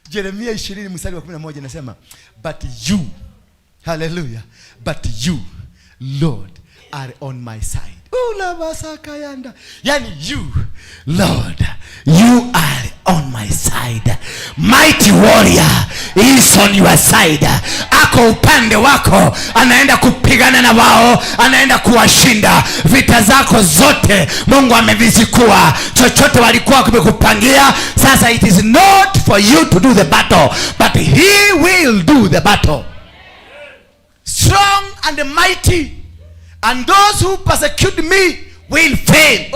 Jeremia 20 mstari wa 11 inasema, but you, hallelujah, but you, Lord, are on my side. Ulabasakayanda. Yani you, Lord, you are on my side. Mighty warrior is on your side. Ako upande wako, anaenda kupigana na wao, anaenda kuwashinda. Vita zako zote Mungu amevizikua. Chochote walikuwa wamekupangia, sasa it is not for you to do the battle, but he will do the battle. Strong and mighty, and those who persecute me will fail.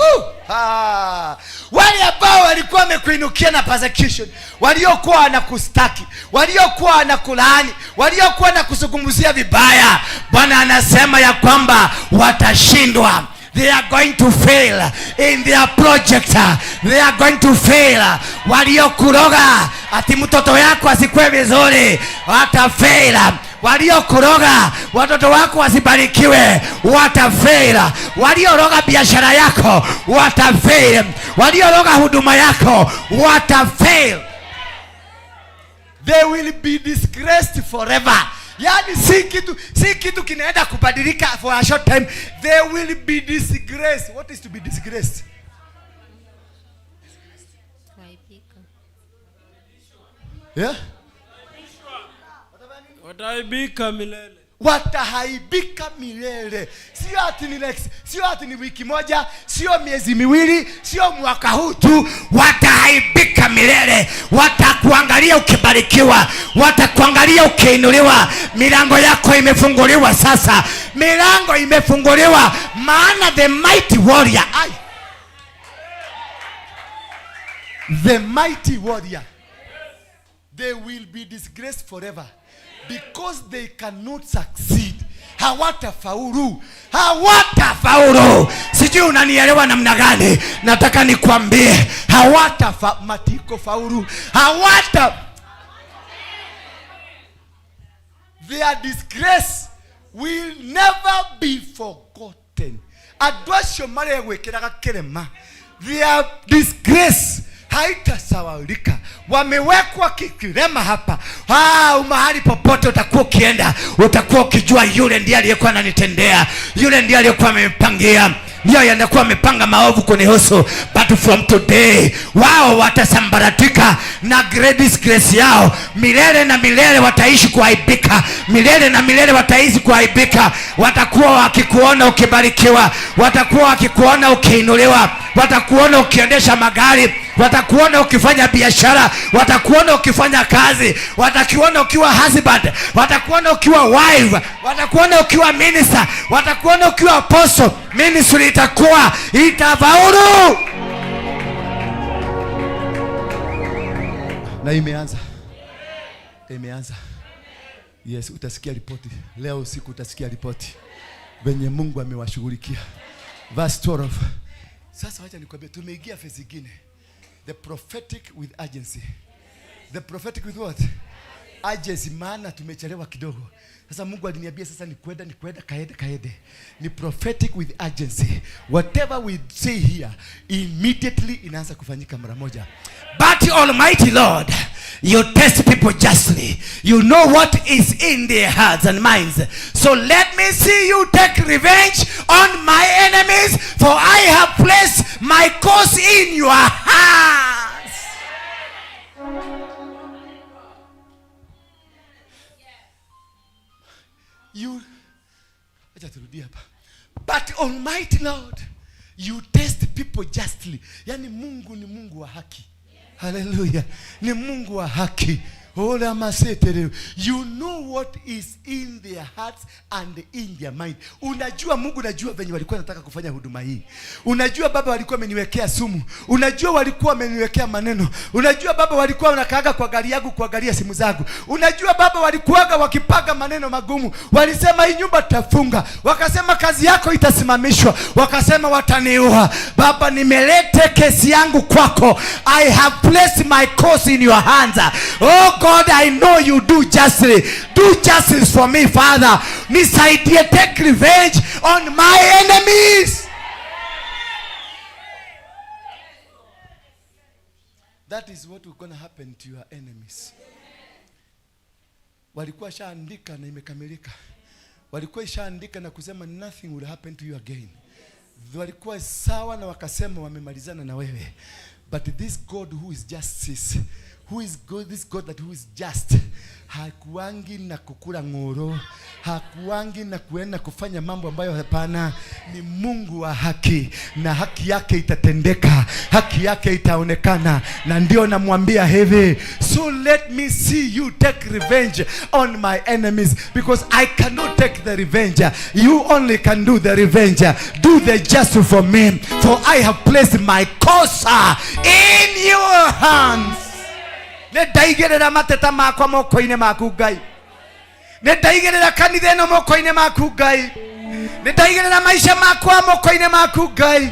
Ah. Wale ambao walikuwa wamekuinukia na persecution, waliokuwa wanakustaki, waliokuwa wanakulaani, waliokuwa wanakuzungumzia vibaya, Bwana anasema ya kwamba watashindwa. They are going to fail in their project. They are going to fail. Waliokuroga ati mtoto yako asikue vizuri, watafail. Waliokuroga watoto wako wasibarikiwe, watafail. Walioroga biashara yako, watafail. Walioroga huduma yako, watafail. They will be disgraced forever. Yani si kitu kinaenda kubadilika for a short time. They will be disgraced. What is to be disgraced? Kuaibika. Yeah? Wataibika milele. Watahaibika milele. Sio ati ni next, sio ati ni wiki moja, sio miezi miwili, sio mwaka huu tu. Watahaibika milele. Watakuangalia ukibarikiwa, watakuangalia ukiinuliwa. Milango yako imefunguliwa sasa, milango imefunguliwa, maana the mighty warrior, Ai. The mighty warrior, they will be disgraced forever because they cannot succeed. Hawatafaulu, hawatafaulu. Sijui unanielewa namna gani? Nataka nikwambie hawatafa matiko faulu, hawata their disgrace will never be forgotten. Andũ acio maregwĩkĩraga kĩrema, their disgrace haitasawaulika. Wamewekwa kikirema hapa. Mahali popote utakuwa ukienda, utakuwa ukijua yule ndiye aliyekuwa ananitendea, yule ndiye aliyekuwa amenipangia, ndio yanakuwa amepanga maovu kunihusu. But from today wao watasambaratika na great disgrace yao milele na milele. Wataishi kuaibika milele na milele, wataishi kuaibika. Watakuwa wakikuona ukibarikiwa, watakuwa wakikuona ukiinuliwa, watakuona ukiendesha magari, watakuona ukifanya biashara, watakuona ukifanya kazi, watakuona ukiwa husband, watakuona ukiwa wife, watakuona ukiwa minister, watakuona ukiwa apostle. Ministry itakuwa itafaulu. Na imeanza, imeanza. Yes, utasikia ripoti leo usiku, utasikia ripoti venye Mungu amewashughulikia. Verse 12. Sasa wacha nikwambie, tumeingia phase ingine, the prophetic with urgency. The prophetic with what? Urgency. Maana tumechelewa kidogo. Sasa Mungu aliniambia sasa ni kwenda kaende kaende. Ni prophetic with urgency. Whatever we say here immediately inaanza kufanyika mara moja. But Almighty Lord, you test people justly. You know what is in their hearts and minds. So let me see you take revenge on my enemies, for I have placed my cause in your hands. You, acha turudie hapa. But Almighty Lord, you test people justly. Yani Mungu ni Mungu wa haki. Haleluya, ni Mungu wa haki. Ola masetere. You know what is in their hearts and in their mind. Unajua Mungu, unajua venye walikuwa wanataka kufanya huduma hii. Unajua Baba walikuwa wameniwekea sumu. Unajua walikuwa wameniwekea maneno. Unajua Baba walikuwa wanakaaga kwa gari yangu kuangalia simu zangu. Unajua Baba walikuwaga wakipaga maneno magumu. Walisema hii nyumba tutafunga. Wakasema kazi yako itasimamishwa. Wakasema wataniua. Baba, nimelete kesi yangu kwako. I have placed my cause in your hands. Oh God, I know you do justly. Do justice for me, Father. Nisaidie, take revenge on my enemies. That is what is going to happen to your enemies. Walikuwa shaandika na imekamilika. Walikuwa ishaandika na kusema nothing will happen to you again. Walikuwa sawa na wakasema wamemalizana na wewe. But this God who is justice, who is God, this God that who is just, hakuangi na kukula ng'oro, hakuangi na kuenda kufanya mambo ambayo hapana. Ni Mungu wa haki, na haki yake itatendeka, haki yake itaonekana. Na ndio namwambia hivi, so let me see you take revenge on my enemies, because I cannot take the revenge. You only can do the revenge. Do the justice for me, for I have placed my cause in your hands. Nĩ ndaigĩrĩra mateta makwa moko-inĩ maku Ngai. Nĩ ndaigĩrĩra kanitha ĩno moko-inĩ maku Ngai. Nĩ ndaigĩrĩra maica makwa moko-inĩ maku Ngai.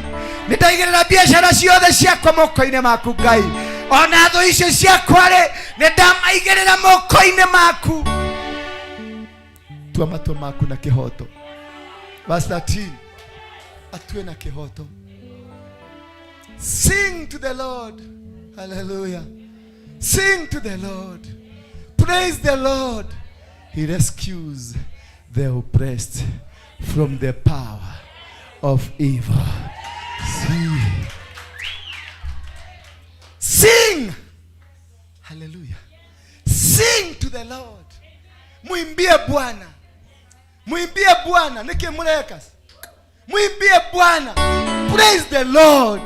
Nĩ ndaigĩrĩra biacara ciothe ciakwa moko-inĩ maku Ngai. Ona thũ icio ciakwa rĩ, nĩ ndamaigĩrĩra moko-inĩ maku. Tua matua maku na kĩhoto. Verse 13. Atue na kĩhoto. Sing to the Lord. Hallelujah. Sing to the Lord. Praise the Lord. He rescues the oppressed from the power of evil. See. Sing. Hallelujah. Sing to the Lord. Muimbie Bwana. Muimbie Bwana. Niki mureka. Muimbie Bwana. Praise the Lord.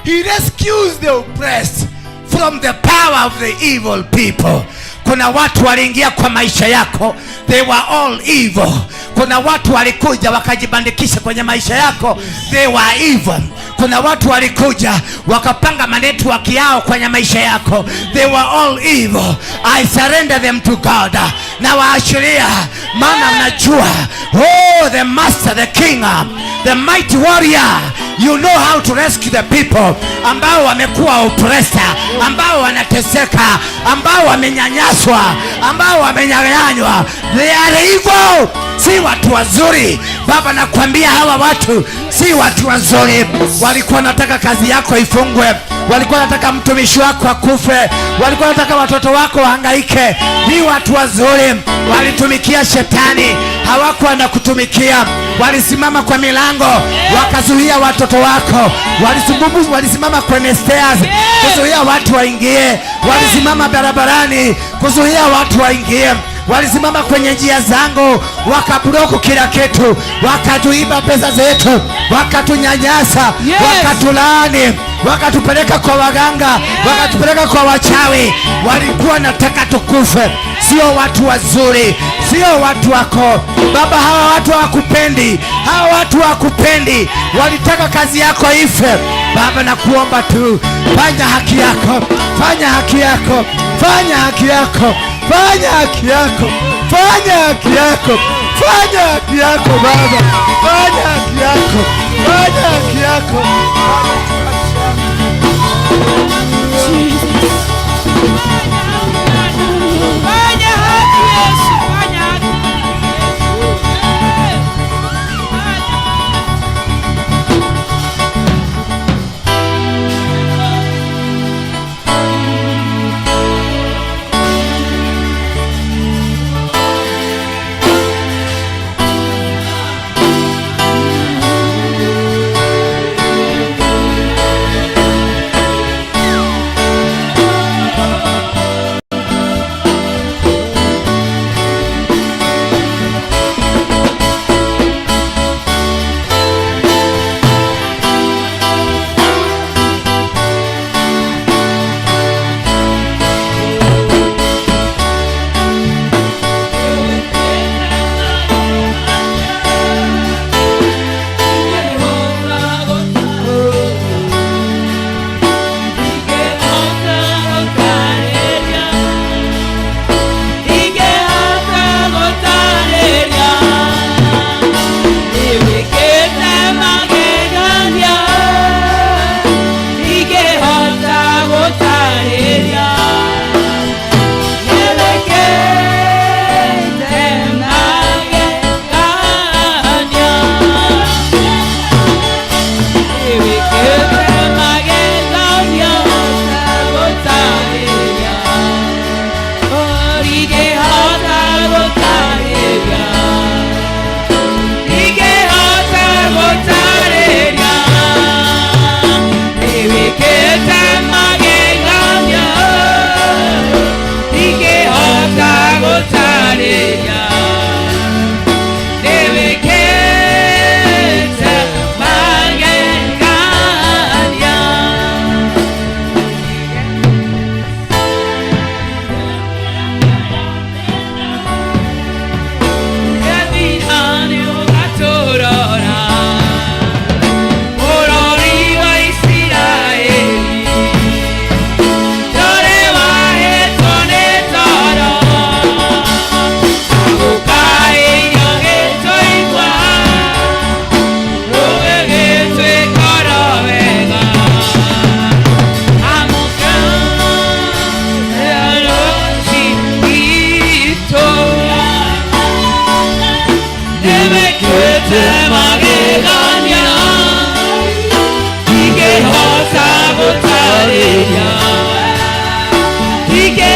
He rescues the oppressed from the power of the evil people. Kuna watu waliingia kwa maisha yako, they were all evil. Kuna watu walikuja wakajibandikisha kwenye maisha yako, they were evil. Kuna watu walikuja wakapanga manetwork yao kwenye maisha yako, they were all evil. I surrender them to God. Na waashiria, maana mnajua, oh, the master, the king, the mighty warrior, you know how to rescue the people ambao wamekuwa oppressed, ambao wanateseka, ambao wamenyanyaswa, ambao wamenyang'anywa. They are evil, si watu wazuri. Baba, nakwambia hawa watu si watu wazuri. Walikuwa wanataka kazi yako ifungwe, walikuwa wanataka mtumishi wako akufe, walikuwa wanataka watoto wako wahangaike. Ni watu wazuri, walitumikia shetani, hawakuwa na kutumikia. Walisimama kwa milango wakazuia watoto wako, walisimama kwenye stairs kuzuia watu waingie, walisimama barabarani kuzuia watu waingie, walisimama kwenye njia zangu wakabloku kila kitu, wakatuiba pesa zetu, wakatunyanyasa, wakatulaani, wakatupeleka kwa waganga, wakatupeleka kwa wachawi. Walikuwa nataka tukufe. Sio watu wazuri, sio watu wako Baba. Hawa watu hawakupendi, hawa watu hawakupendi, walitaka kazi yako ife. Baba, nakuomba tu, fanya haki yako, fanya haki yako, fanya haki yako, fanya haki yako, fanya haki yako, fanya haki yako Baba, fanya haki yako, fanya haki yako. Fanya haki Yesu, fanya haki.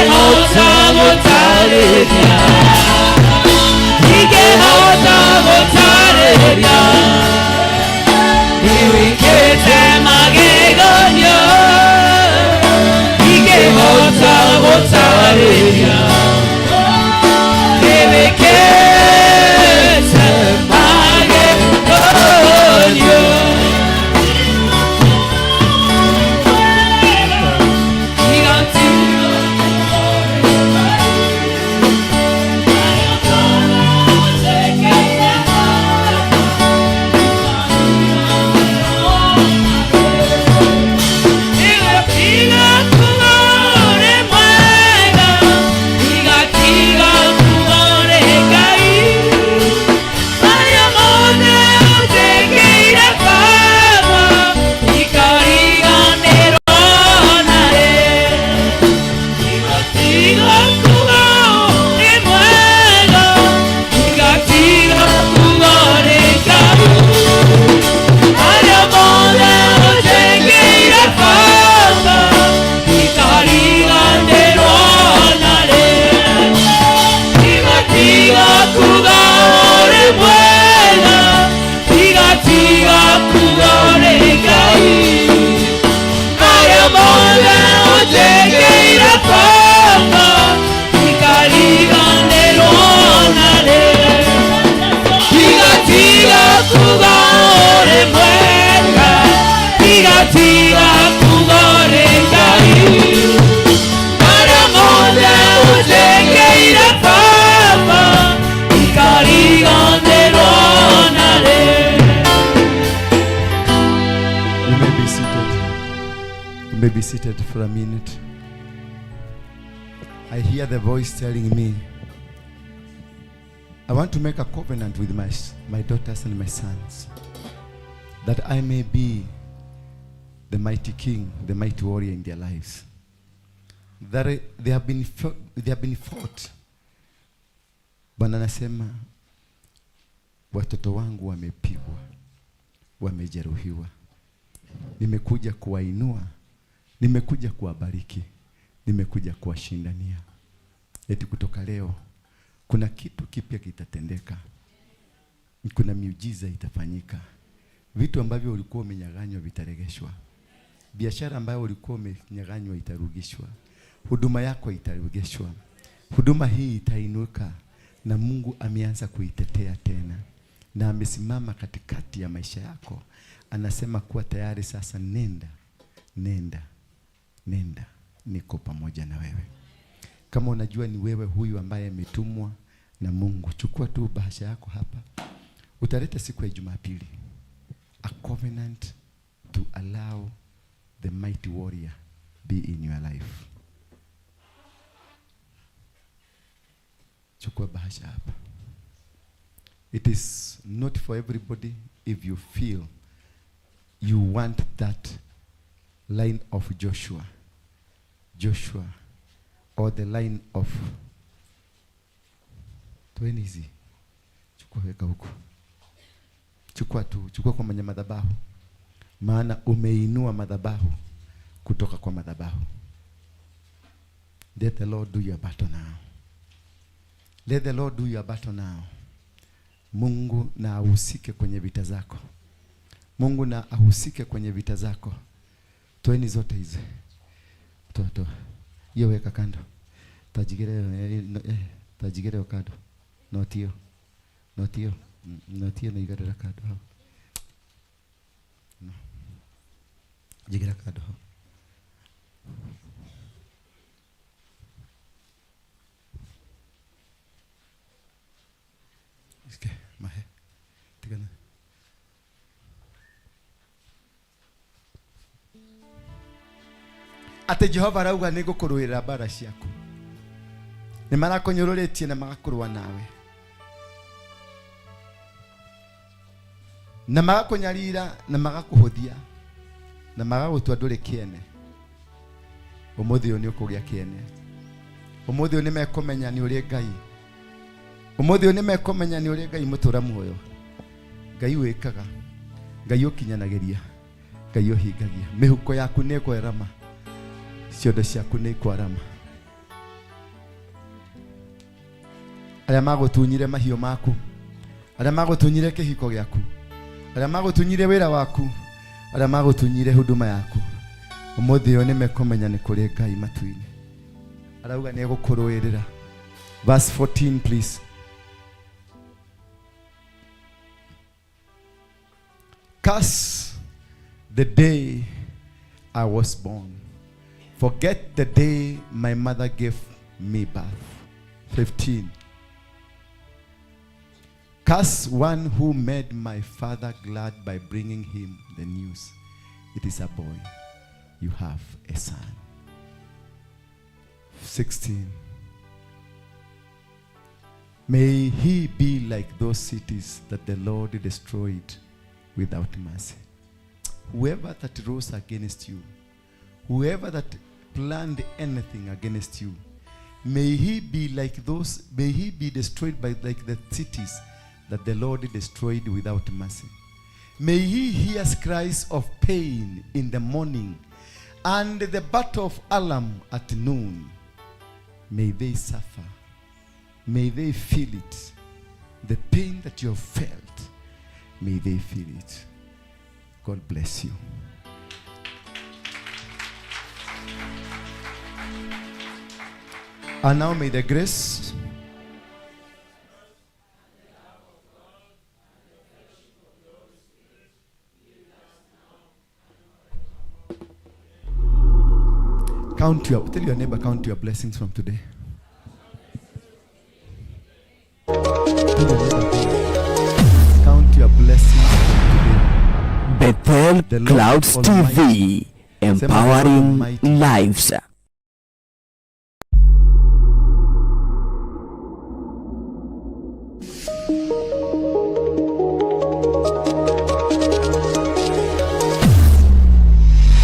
Ndingĩhota gũtarĩria, ndingĩhota gũtarĩria, nĩwĩkĩte mageganio, ndingĩhota gũtarĩria, nĩwĩkĩte mageganio. You may be seated. You may be seated for a minute. I hear the voice telling me, I want to make a covenant with my daughters and my sons, that I may be the mighty king, the mighty warrior in their lives. That they have been fought. Bwana anasema watoto wangu wamepigwa, wamejeruhiwa. Nimekuja kuwainua, nimekuja kuwabariki, nimekuja kuwashindania. Eti kutoka leo kuna kitu kipya kitatendeka. Kuna miujiza itafanyika. Vitu ambavyo ulikuwa umenyang'anywa vitaregeshwa. Biashara ambayo ulikuwa umenyang'anywa itarudishwa. Huduma yako itarudishwa. Huduma hii itainuka, na Mungu ameanza kuitetea tena. Na amesimama katikati ya maisha yako. Anasema kuwa tayari sasa, nenda, nenda, nenda, niko pamoja na wewe. Kama unajua ni wewe huyu ambaye ametumwa na Mungu, chukua tu bahasha yako hapa. Utaleta siku ya Jumapili. A covenant to allow the mighty warrior be in your life. Chukua bahasha hapa. It is not for everybody. If you feel you want that line of Joshua, or the line of toeni hizi, chukua weka huko, chukua tu, chukua kwa mwenye madhabahu, maana umeinua madhabahu kutoka kwa madhabahu. Let the Lord do your battle now. Let the Lord do your battle now. Mungu na ahusike kwenye vita zako. Mungu na ahusike kwenye vita zako. Toeni zote hizi. Toa, toa. Hiyo weka kando. Tajigere kando. Notio. Notio. Notio na igarera kando. No. Jigera kando. Iske mahe. Tigana. Ate Jehova arauga nĩ ngũkũrũĩrĩra mbara ciaku. Nĩ marakũnyũrũrĩtie na magakũrũa nawe, na magakũnyarira na magakũhũthia na magagũtua ndũrĩ kĩene. Ũmũthĩ ũyũ nĩ ũkũgĩa kĩene. Ũmũthĩ ũyũ nĩ mekũmenya nĩ ũrĩ Ngai. Ũmũthĩ ũyũ nĩ mekũmenya nĩ ũrĩ Ngai mũtũra muoyo. Ngai wĩkaga, Ngai ũkinyanagĩria, Ngai ũhingagia. Mĩhuko yaku nĩ ĩkwerama, ciondo ciaku nĩ ikwarama. Arĩa magũtunyire mahiũ maku, arĩa magũtunyire kĩhiko gĩaku, arĩa magũtunyire wĩra waku, arĩa magũtunyire huduma yaku, ũmũthĩ ũyũ nĩmekũmenya nĩ kũrĩ Ngai matu-inĩ. Arauga nĩ egũkũrũĩrĩra. Verse 14, please. Curse the day I was born. Forget the day my mother gave me birth. 15. Curse one who made my father glad by bringing him the news. It is a boy. You have a son. 16. May he be like those cities that the Lord destroyed without mercy. Whoever that rose against you, whoever that planned anything against you, may he be like those, may he be destroyed by like the cities that the Lord destroyed without mercy. May he hear cries of pain in the morning and the battle of alarm at noon. May they suffer. May they feel it. The pain that you have felt, may they feel it. God bless you. And now may the grace count your, tell your neighbor, count your blessings from today. Tell your neighbor, count your blessings from today. Bethel The Lord Clouds Almighty. TV, Sema, the Lord empowering Almighty. lives.